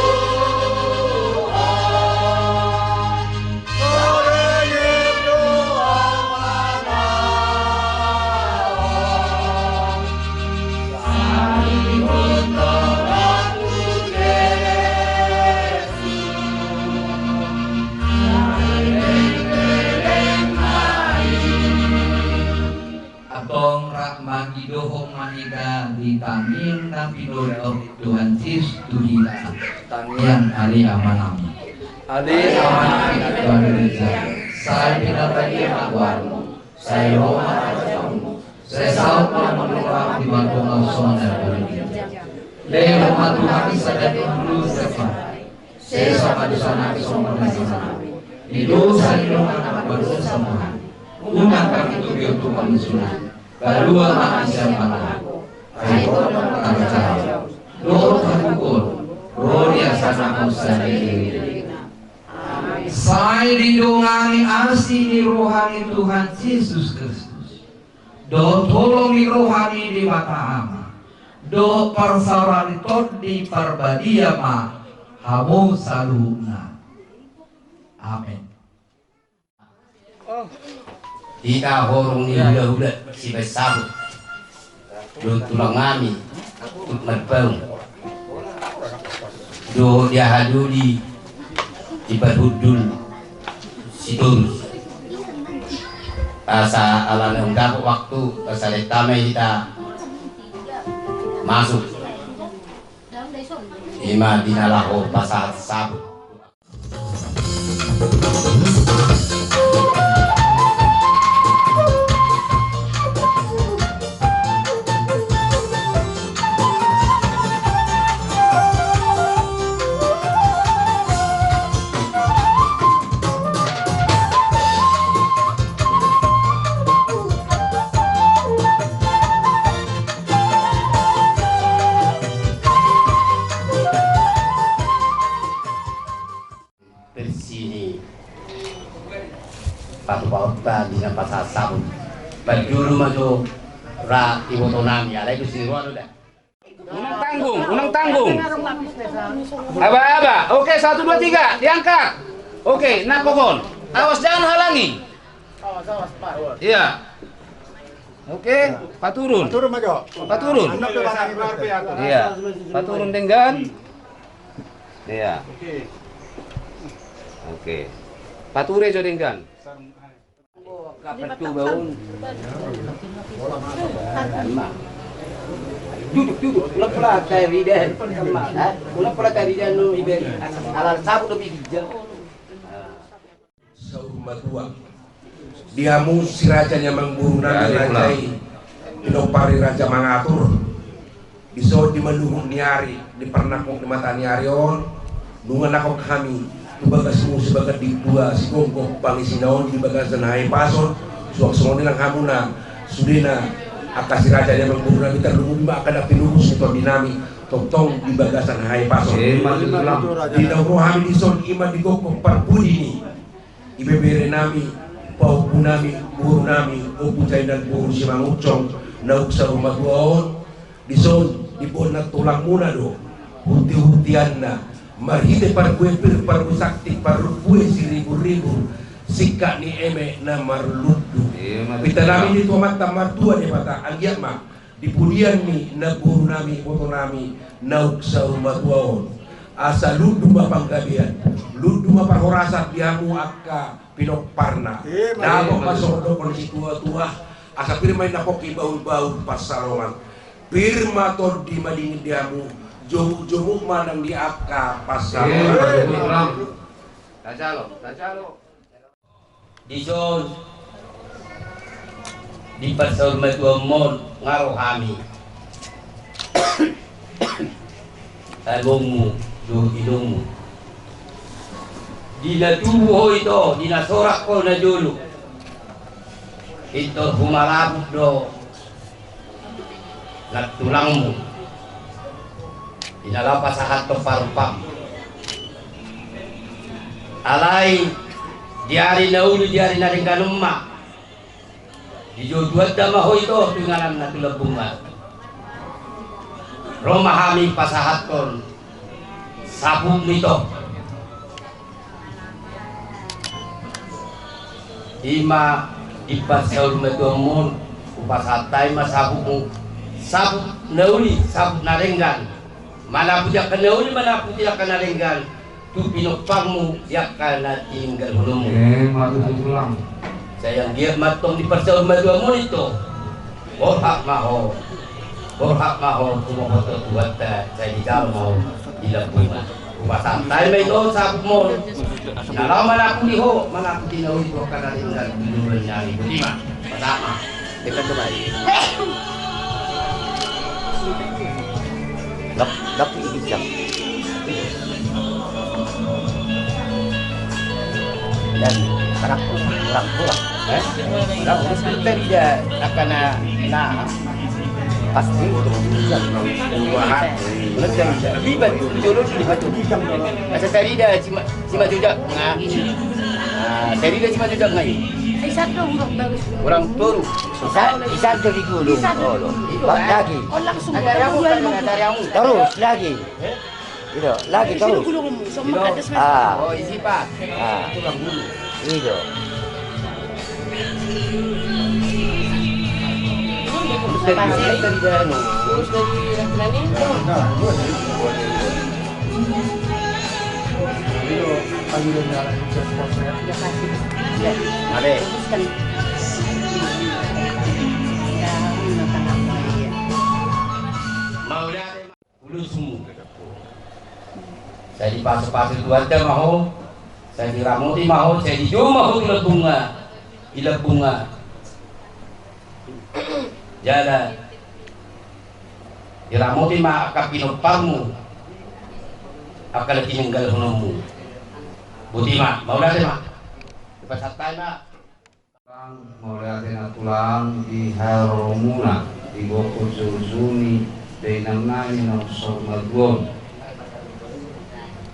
Mangidohon ma hita di tangiang na pinodahon Tuhan Jesus tu hita. Tangiang Ale Amanami. Ale Amanami, Tuhan Raja, sai pinarbadia ma goarmu, sai ro ma harajaonmu, sai saut ma hangoluan di banua on songon na di banua i. Lehon ma tu hami sadari on ngolu nami sadari. Sesa ma dosanami songon na sesa nami di dosa ni dongan na mardosa tu hami. Unang hami togihon tu pangunjunan, palua ma hami sian pangago. Ai Ho do harajaon dohot hagogoon, ro di hasangapon saleleng ni lelengna. Amen. Sai didongani asi ni roha ni Tuhan Jesus Kristus, dohot holong ni roha ni Debata Ama, dohot parsaoran ni Tondi Parbadia ma hamu saluhutna. Amen. Hita horong ni hulahula sibahen sabut dohot tulang nami Tuk Marpaung dohot di aha doli di parhundul Sitorus. Asa ala naung dapot waktu, asa lehon ma hita masuk. Ima di na laho pasahat sabut. Bersih ni patupaonta di na pasahat sabut. Baen jolo ma jo ra iboto nami, alai tu sini roa do da. Unang tanggung, unang tanggung. Aba-aba. Oke, satu, dua, tiga, diangkat. Oke, nangkok on. Awas, jangan halangi. Iya. Oke, paturun. Paturun ma jo. Paturun. Iya, paturun denggan. Iya. Oke. Pature jo denggan. Duduk, duduk. Unang pola taridan. Unang pola taridan, no, ibe. Ala sabut do bibija. Saur matua. Di hamu si raja ni amangboru nami, raja i, pinompar ni raja mangatur. Dison di maluhut ni ari, di parnangkok ni mata ni ari on, nunga nangkok hami tu bagasmu sebagai di tua si gomgom pangisina on di bagasan hahipason. Suang songon i nang hamuna, sudena angka si raja ni amangboru nami, tarlumobi ma angka na pinurus ni tondi nami, tongtong di bagasan hahipason. Di na ro hami dison, ima di gomgom parpudi ni ibebere nami, pahompu nami, boru nami, Ompu Jainal boru Simangunsong, naung saur matua on. Dison diboan na tulangmuna do hunti-huntianna, marhite parbue pir, parbue sakti, parbue siribu-ribu, singkat ni eme na marlundu. Pinta nami di tu Amanta Martua Debata, anggiat ma di pudian ni namboru nami, iboto nami, naung saur matua on, asa lundu ma panggabean, lundu ma parhorasan di hamu angka pinomparna. Dapot ma songon dohonon ni situa-tua, asa pir ma inna pongki, bahul-bahul pansalongan, pir ma tondi madingin di hamu, jomuk-jomuk ma nang di angka pansalongan. Tajalo, tajalo. Dison di pansaurmatuamon nga ro hami, amongmu dohot inongmu. Di na tubu ho ito, di na sorak ho najolo, pintor humalabut do nantulangmu, di na laho pasahathon parumpam. Alai di ari na uli, di ari na denggan on ma, dijou Tuhanta ma ho ito tu ingananna tu lambungna. Ro ma hami pasahathon saputmu ito. Ima di pansaurmatuamon, hupasahat hami ma saputmu, saput na uli, saput na denggan. Manaputi angka na uli, manaputi angka na denggan tu pinomparmu di angka na tininggalhononmu. Sai anggiat ma antong di pansaurmatuamon ito, Borhat ma ho, borhat ma ho, tumohot tu Tuhanta, sai dijalo ma ho di lambungan. Hupasahat hami ma ito saput on. Na laho manapudi ho, manapudi na uli tu angka na denggan di joloan ni ari. Botima. Hupasahat ma. Dekat tu baik. Dap-, dapot di ginjang. Dan, anak, anak, anak. Eh? Anak, terus kita tidak akan, nah, nah, pasti untuk ginjang. Wah, bener, libat, jolo libat. Asa tadi dah, cima-, cima jujak. Nah. Nah, tadi dah cima jujak, nah. Isa tu huruf bagus. Orang turu. Isa, isa tu di gulu. Isa tu. Oh, lo. Itu, bang, eh, lagi. Kau langsung. Ada yang mau, ada yang mau. Terus lagi. Gitu, lagi terus. Gulu, gulu, gulu. Sama ada semua. Ah. Oh, isi, Pak. Ah. Itu bang gulu. Gitu. Terus dari, terus dari, terus dari Rani. Terus kan. Ada. Udah. Ulusmu. Sai dipasupasu Tuhanta ma ho, sai diramoti ma ho, sai dijou ma ho di lambungan, di lambungan. Jala diramoti ma angka pinomparmu, angka na tininggalhononmu. Botima, mauliate ma. Dipasahat hami ma. Tulang, mauliate ma tulang di haroromuna, di gokhon suhut ni dainang nami na saur matua on.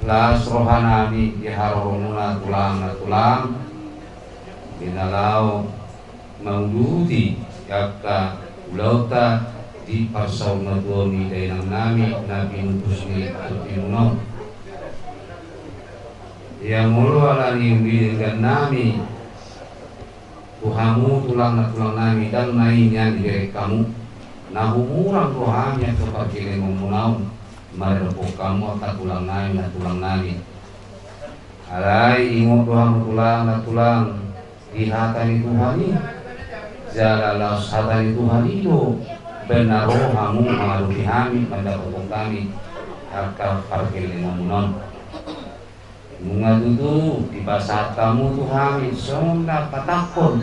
Las roha nami di haroromuna tulang na tulang, di na laho manguduti angka ulaonta di parsaur matua ni dainang nami na pinupus ni tondimuna on. Ia molo ala ni umbilinggan nami tu hamu tulang na tulang nami, ndang na i nian dibereng hamu, na humurang do hami angka pargellengonmuna on maradophon hamu angka tulang nami na tulang nami. Alai ingot do hamu tulang na tulang di hata ni Tuhan i, jala laos hata ni Tuhan i do umbahen na ro hamu mangadopi hami mandapothon hami angka pargellengonmuna on. Nunga tutu dipasahat hamu tu hami songon na patangkon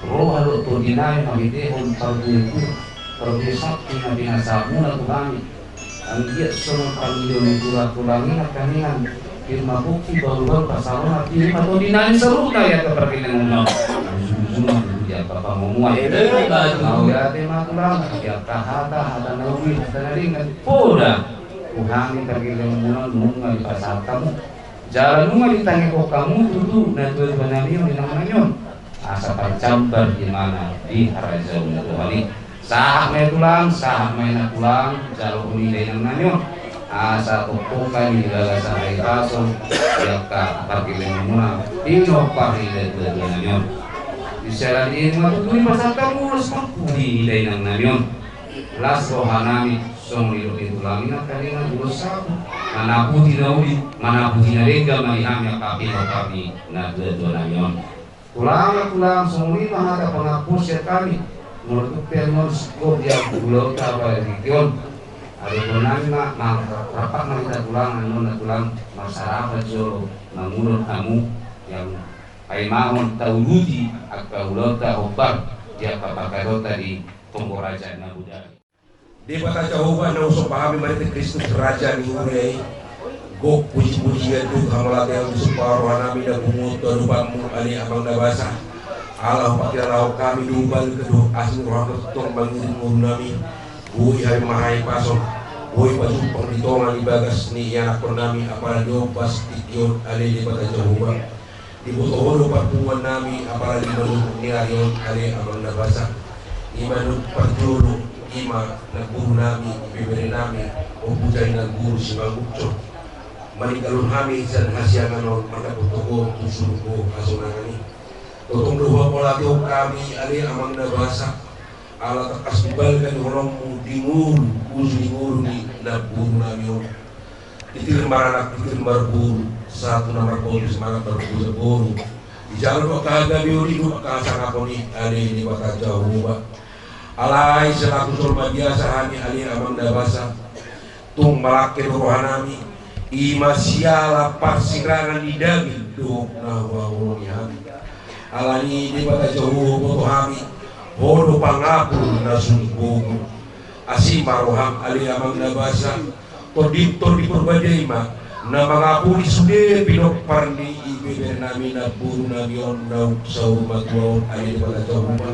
roha dohot tondi nami marhitehon parbue, parbue sakti na pinasahatmuna tu hami. Anggiat songon pangido ni tulang-tulang i nangkaningan, pir ma bukti bahulbahul pasahaton, pir ma tondi nami saluhutna i angka pargellengonmuna on. Ujung-ujungna tutu di angka pangomoan. Mauliate ma tulang di angka hata, hata na uli, hata na denggan. Poda. Tu hami pargellengonmuna on nunga dipasahat hamu. Jala nunga ditangihon hamu tutu natuatua nami on, inang nami on. Asa parjambar imana di harajaon ni Tuhan i. Sahat ma i tulang, sahat ma i na tulang, jalo hami dainang nami on. Asa tongtong hami di bagasan hahipason di angka pargellengonmuna, pinompar ni natuatua nami on. Di siala ni i nunga tutu dipasahat hamu ulos pangpudi ni dainang nami on. Las roha nami, songon nidok ni tulang i nangkaningan, ulos saput, manaputi na uli, manaputi na denggan ma di hami angka pinompar ni natuatua nami on. Tulang, tulang, songon i ma hata pangampu sian hami. Molo tung pe annon singkop di angka ulaonta apala di tingki on, adong nami ma, ma, rap ma hita tulang, annon na tulang marsarapan jolo mangulon hamu, ia paimahon tauduti angka ulaonta hombar di angka parkataonta di Tonggo Raja Nabu Dabi. Debata Jahowa na husomba hami marhite Kristus Raja ni huria i, gok pujipujian dohot hamauliateon tu roha nami na pungu tu adopanmu ale Amang na basa. Ala hupangkilalahon hami do balga dohot asi ni roham tongtong mangiring ngolu nami. Boi hami marhahipason, boi pajumpang di tonga ni bagas ni ianakhon nami apala di ombas tingki on ale Debata Jahowa. Diboto Ho do parpunguan nami apala di manuhuk ni ari on ale Amang na basa. I ma nuhuk parjolo, i ma namboru nami, ibebere nami, Ompu Jainal Guru Simangucok. Maninggalhon hami sian hasiangan on mandapothon Ho tu surgo hasonangan i. Tongtong do huhamauliatehon hami ale Amang na basa. Ala tangkas di balga ni holongmu di ngolu, uju di ngolu ni namboru nami on. Titir maranak, titir marboru, sahat tu na marboru, semangat marboru, boru. Dijalo do angka hagabeon i dohot angka hasangapon i ale Debata Jahowa. Alai selaku jolma biasa hami ale Amang na basa, tung malangke do rohanami, i ma siala parsirangan ni daging dohot na huhaholongi hami. Alani i Debata Jahowa, boto hami, Ho do pangapul na sumbogo. Asi ma roham ale Amang na basa, Tondi, Tondi Parbadia i ma na mangapuli sude pinompar ni ibebenami namborunami on naung saur matua on ale Debata Jahowa,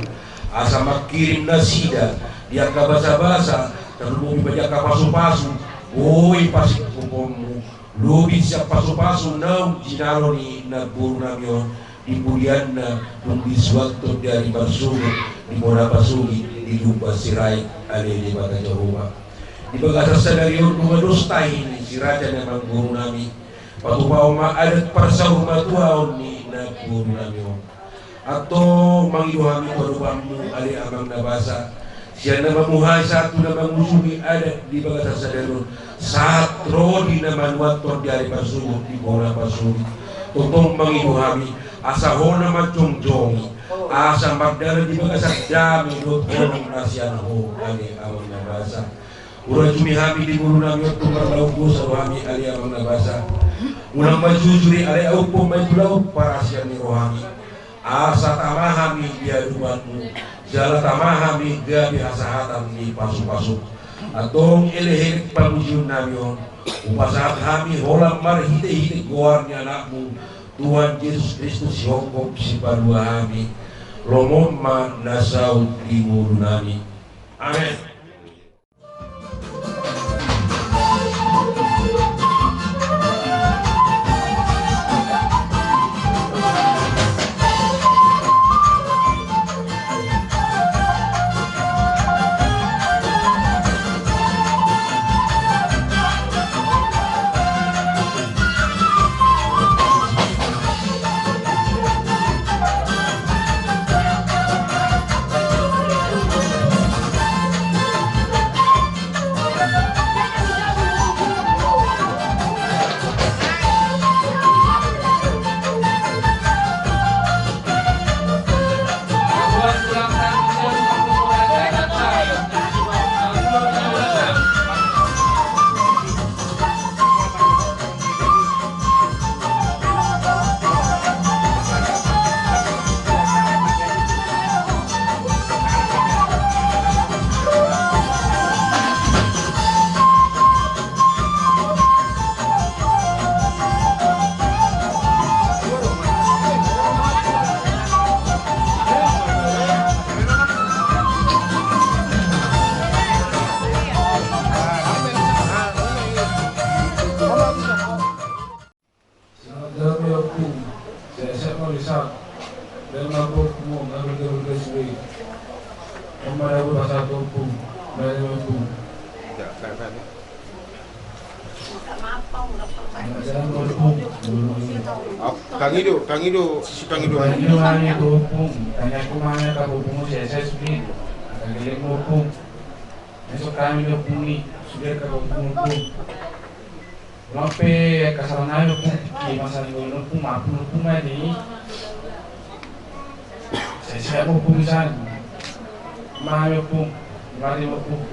asa mangkirim nasida di angka basabasa, tarlumobi ma di angka pasupasu, boi pasingkoponmu, lobi sian pasupasu naung jinalo ni namborunami on, di pudianna dung disuan Tondi Parbadia, di bona pasogit, di Lumban Sirait ale Debata Jahowa. Di bagasan sadari on nunga dos tahi ni si raja ni amangborunami, patupahon ma adat parsaurmatuaon ni namborunami on. Antong mangido hami tu adopanmu ale Amang na basa, sian na mamuhai sahat tu na mangujungi adat di bagasan sadari on, sahat ro di na manuan Tondi Parbadia di bona pasogit. Tongtong mangido hami, asa Ho na manjongjongi, asa mardalan di bagasan dame dohot holong na sian Ho ale Amang na basa. Hurajumi hami di ngolunami on, tung marlaok dosa do hami ale Amang na basa. Unang ma jujur i ale, adophon ma i tu laut parasian ni rohami. Asa tama hami di adopanmu, jala tama hami gabe hasahatan ni pasupasum. Antong elek-elek pamujionnami on hupasahat hami holan marhitehite goar ni Anakmu, Tuhan Jesus Kristus, sihongkop sipalua hami. Lomo ma na saut di ngolunami. Amen. Selamat jam ya, Ompung. Sehat-sehat ma, Lisa. Dan lapor mo, ngambil-ngambil gaji. Mama ya, udah satu, Ompung. Dari, Ompung. Ya, kan, kan. Selamat jam, Ompung. Oh, Kang Ido, Kang Ido, si Kang Ido. Kang Ido, mana itu, Ompung? Tanya aku mana, Kang Ompung, si S S B. Kang Ido, Ompung. Besok kami, Ompung, nih. Sudah, Kang Ompung, Ompung. Lam pe kasaranai, Ompung, i masa ni golu, Ompung, maaf, Ompung, ma di. Sehat-sehat, Ompung, san. Mami, Ompung, mari, Ompung.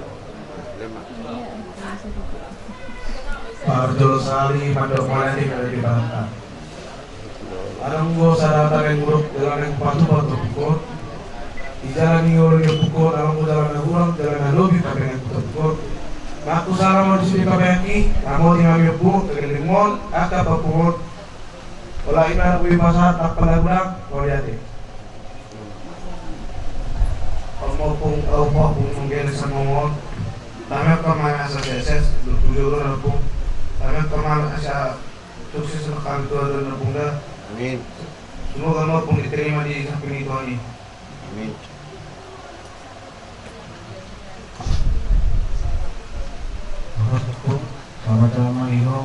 Parjolo sahali mandok mauliate di Debata. Adong do sada tangan buruk dalan na hupatupa tu ompung on. Di jala ni ngolu ni ompung on, adong do jala na hurang, jala na lobi pabahenan tu ompung on. Nunga husala ma disi pabahenan i, ramoti ma hami ompung, tageleng on, angka paompung on. Olo, ima na boi pasahat, apala ulang, mauliate. Ompung, ompung, ompung, mangele sama on. Tame angka ma asa seses, dua puluh dua ompung. Tame angka ma asa sukses ma hami tu adopan, Ompung, da. Amin. Semoga ma, Ompung, diterima di samping ni Tuhan i. Amin. Selamat datang, Iho.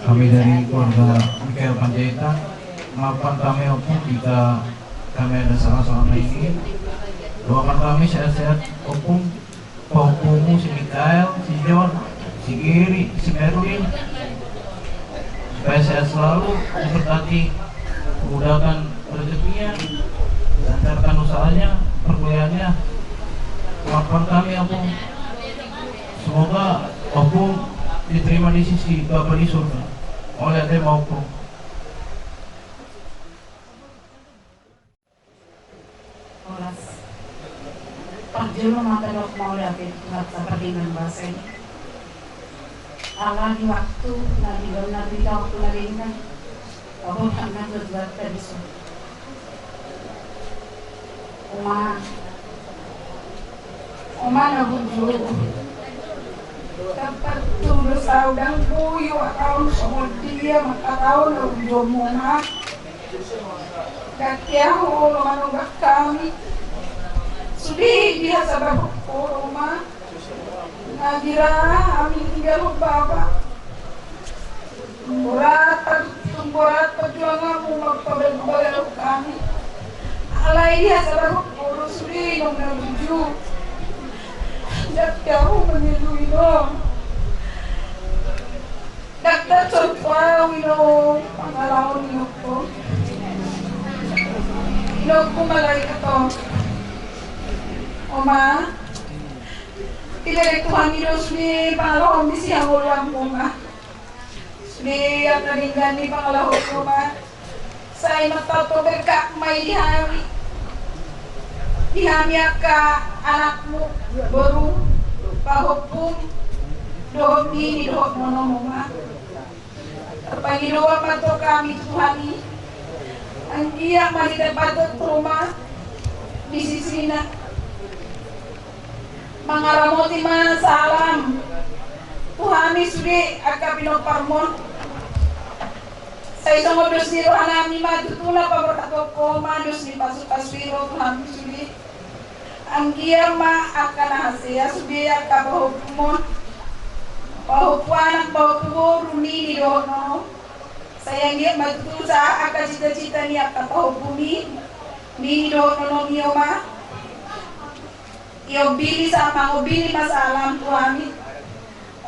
Kami dari keluarga Mikael Panjaitan. Maaf, tame, Ompung, jika kami ada salah selama ini. Doakan kami sehat-sehat, Ompung. Paompungmu si Mikael, si John, si Giri, si Merlin. Supaya sehat selalu, diberkati, mudahkan rezekinya, lancarkan usahanya, perkuliahannya. Harapan kami, Ompung, semoga Ompung diterima di sisi Bapa di surga. Mauliate ma, Ompung. Horas. Parjolo ma tadok mauliate tu Tuhanta pardenggan basa i. Ala di waktu na di dalam nanti waktu na denggan. Abo tangan buat tadi so. Oma. Oma na bujur. Tempat tulus au dang buyu au songon dia maka tau na bujur mona. Gati ahu olo manonggak hami. Sude dia sabar hukuro ma. Nagira hami tinggal bapa. Borat, borat perjuanganmu maka bergubah hami. Alai dia sabar hukuro sude nong na tuju. Gati ahu menilui dong. Dakdanak contoh au ino pangalaho ni inongku. Inongku malai kato. Oma. Tidak ada Tuhan ido sude pangalaho ni si hangoluan oma. Sude yang tadi gani pangalaho oma. Sai mantap to berkah ma i di hami. Di hami angka anakmu, boru, pahompum, dohot nini, dohot nonom ma. Tarpangidoan ma tong hami tu Tuhan i. Anggiat ma di tempat rumah di sisina. Mangaramoti ma salam tu hami sude angka pinomparmon. Sai songon dos ni rohanami ma tutu na paborhathon ho ma dos ni pasupasu i ro tu hami sude. Anggiat ma angka na hasea sude angka pahompumon, pahompu anak, pahompu boru, nini dohot nonom. Sai anggiat ma tutu sahat angka cita-cita ni angka pahompumi, nini dohot nonom i oma. Iombili sa, mangombili ma salam tu hami.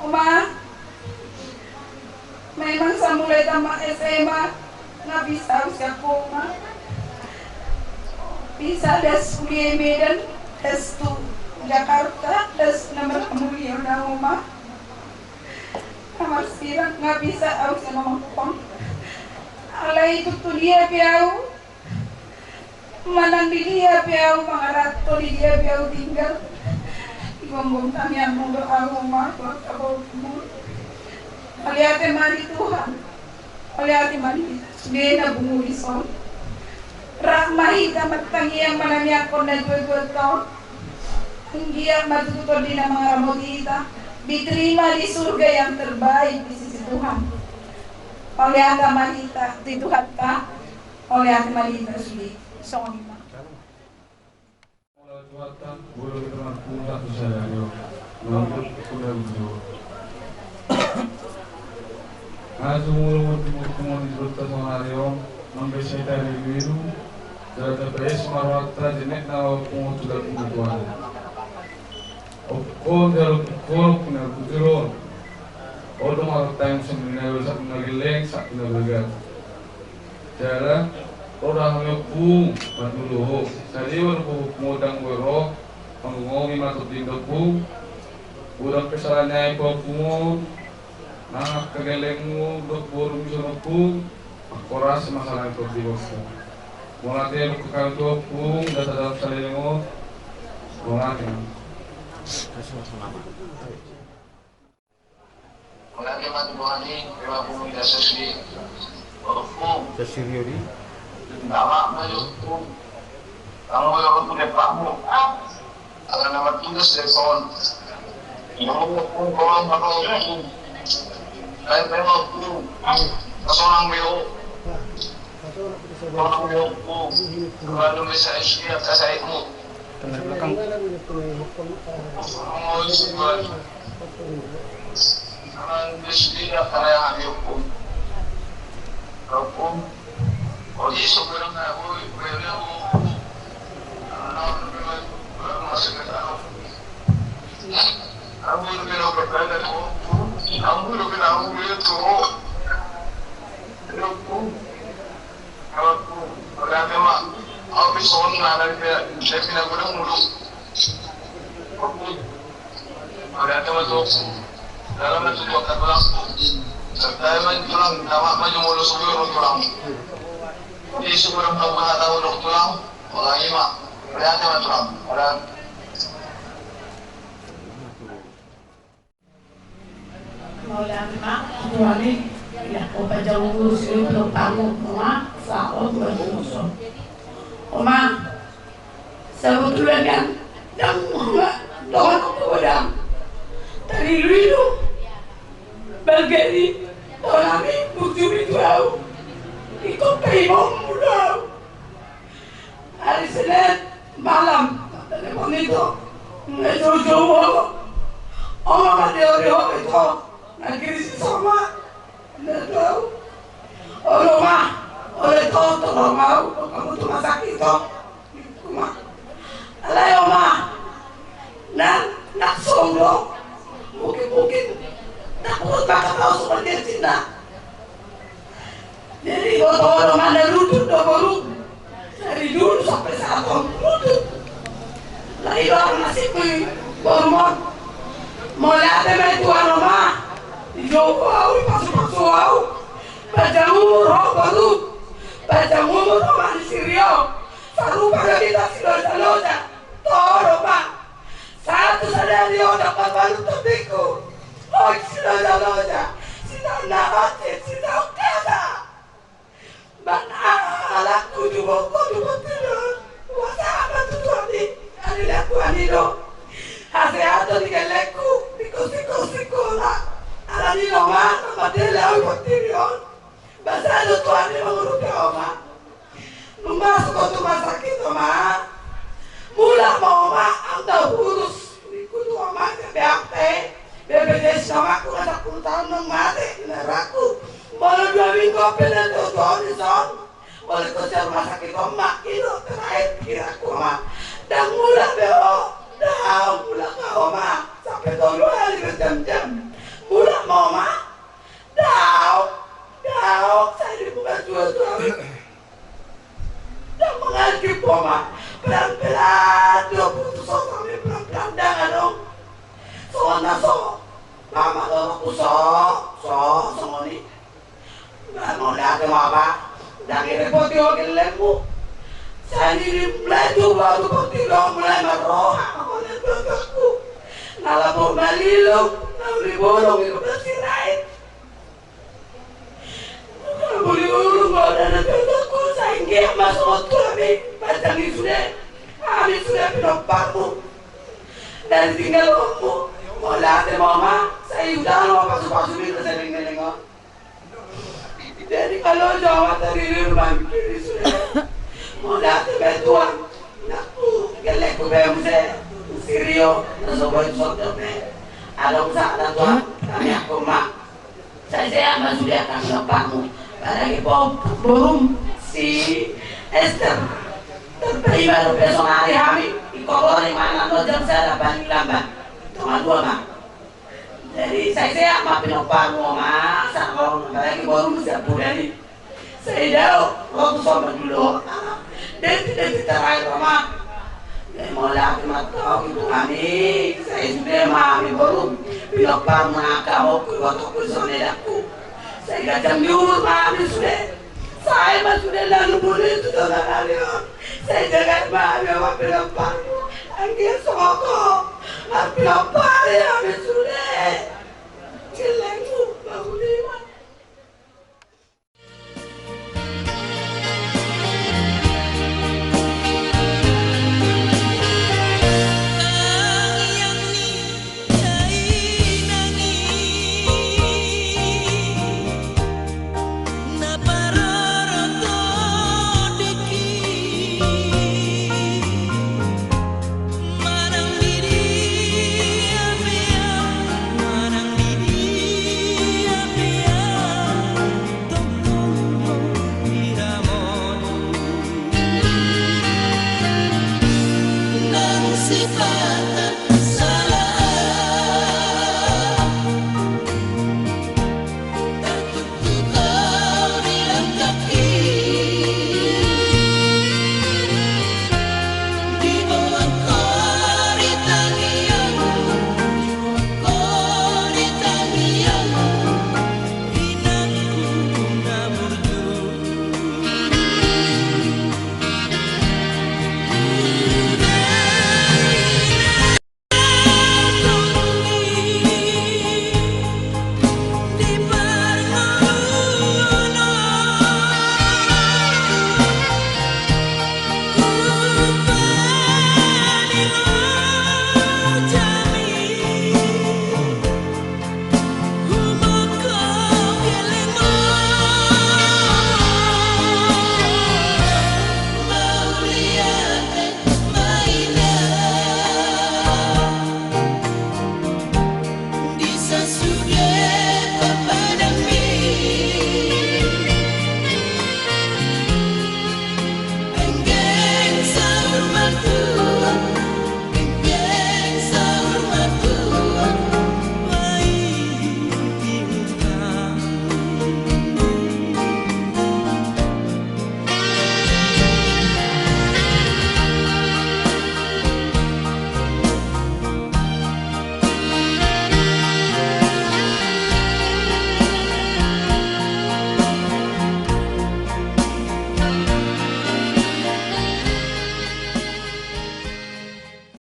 Oma, memang samulai tamat S M A nga bisa au sian ho oma. Bisa das kuliah Medan, das tu Jakarta, das na marmulia na oma. Tamat sirat nga bisa au sian oma. Alai tutu dia pe au manang di dia pe au mangaranto, di dia pe au tinggal, di gomgom tangiangmu do au oma, keluarga borumu. Mauliate ma di Tuhan. Mauliate ma di hita sude na bungul dison. Rap ma hita martangiang manangiangkon na dua-dua taon. Anggiat ma tutu tondi na mangaramoti hita diterima di surga yang terbaik di sisi Tuhan. Mauliate ma hita di Tuhanta. Mauliate ma di hita sude. Songon i ma. Mauliate Tuhanta, molo hita marpungu tu sadari on. Molo hita marpungu tu sadari on. Nga sumurung di punguan di Tuhan sonari on, nang besi tari biru, jala tapaes ma rohanta, jenek na pungu tu dalam punguan. Okkon jala okkon punguan tu tiron. Odo martang sendiri na dosa na geleng sak na begat. Jala, ro da hami ompung, mandulu ho. Sadiwa do ompung modang boi ro, panggongomi ma tondi ompung. Godang pe sala ni aek ompung on, nang angka gelengmu, dohot borum dison ompung, mangkorasi ma sala ni tondi ompung. Mauliate ma tu hami ompung, da sadap saleleng on, mauliate. Mauliate ma tu Tuhan i, pe ma pungu i da sasiri. Ompung. Sasiri ori. Nama ma i ompung. Kamu ya ompung depakmu. Ala nama tugas depon. Ino ompung, kolom ma ompung. Lain pe ma ompung. Kasonang be o. Kasonang be ompung. Lalu bisa isi atas airmu. Tengah belakang. Berarti ma, au pe songon na, na pe, na pe na godang mulu. Berarti ma tu, dalam na tu kota tulang. Serta ma tulang, nama ma jumolo subuh tulang. Di subuh orang tahu kata orang tulang, orang ima. Berarti ma tulang. Orang Mauliate ma tu Tuhan i, ia, o, panjang umur sude tu panggung, Oma, sahat tu panggung. Oma, sebetulna kan, ndang, ndang, ndang, ndang, tarilu-ilu, balga i, tona mi, burju mi tu au, ingkon paima muna au. Ari Senin malam, telepon ito. Nggak jauh-jauh, Oma. Oma, nggak diori-ori, ito. Nggak krisis, Oma. Nggak tahu. Olo, Oma. Olo, ito, tolong au. Hamu tu rumah sakit, ito. Oma. Alai, Oma. Nang, nang solo. Mungkin, mungkin. Nang, mungkin, nang, nang, nang, nang, nang, Jadi, boto do ma na rutut do boru. Dari dulu sampai saat on rutut. Lah, i do nasibku i, boru, Oma. Mauliate ma tu Tuhan, Oma. Dijou au, dipasu-pasu au. Panjang umur ho, boru. Panjang umur ho, manang si Rio. Sarupa do hita siloja-loja. Toho do, Oma. Sahat tu sadari on ndang marbalu tondingku. Oi, siloja-loja, sitaon na otik, sitaon hata. Manang aha halakku tu ho, tu portibi on. Hupasahat ma tu Tuhan i, alani laku ani do. Hasehaton ni gellengku, di kos-, di kos-, sikola. Alani i do, Oma, na matele au di portibi on. Basa do Tuhan i mangurupi ho, Oma. Dung masuk ho tu rumah sakit, Oma. Mulak ma, Oma, au na hurus. Ningku tu Oma, B P H P, B P J S, Oma, ku na sampulu taon naung mate, na raku. Molo dua minggu pe na tu, tu on dison. Molo tu rumah sakit, Oma, i do terakhir pikiranku, Oma. Ndang mulak be ho, ndang mulak ho, Oma. Sampe tolu hali berjam-jam. Mulak ma, Oma. Daong, daong, sai dibuka dua-dua. Ndang mangalap ho, Oma. Pelan-pelan do putus, Oma, pelan-pelan, ndang adong. Songon na so, mama do, so, so, songon i. Ndang, mauliate ma, Pak. Ndang direpoti ho gellengmu. Sai dimulai tu batu portibi on, mulai marroha, songon na tu aku. Na lambok malilung, na uli bolong, i do bersirait. Boli ulung, Oma, na tu aku, sai anggiat ma songon tu hami, panjang i sude, hami sude pinomparmu. Dari tinggalonmu, mauliate ma, Oma, sai hujaha ma pasu-pasu mi tu sering ngeleng on. Jadi molo jo, Oma, tarilu-ilu ma mikir i sude. Mauliate ma tu Tuhan, anakku, gellengku be muse, si Rio, na so boi tu son dope. Adong sahat na tu hami, hami angka, Oma. Sai sehat ma sude angka pinomparmu. Apalagi bo-, borum si Ester. Tarpaima dope sonari hami. Ingkon ro i ma nang jam sada paling lambat. Tonga dua ma. Jadi sai sehat ma pinomparmu, Oma. Sai ro, apalagi borum si Ampudani. Sai dao, ro tu son ma jolo. Denti, denti terakhir, Oma. Jadi mauliate ma tu hami, sai sude ma hami boru. Pinomparmu, angka amangku, ibotongku, songon edangku. Sai ganjang ni umur ma hami sude. Sai ma sude na lumbur i tu tonga ni ari on. Sai jaga ma hami, Oma, pinomparmu. Anggiat songon ho marpinompar i hami sude.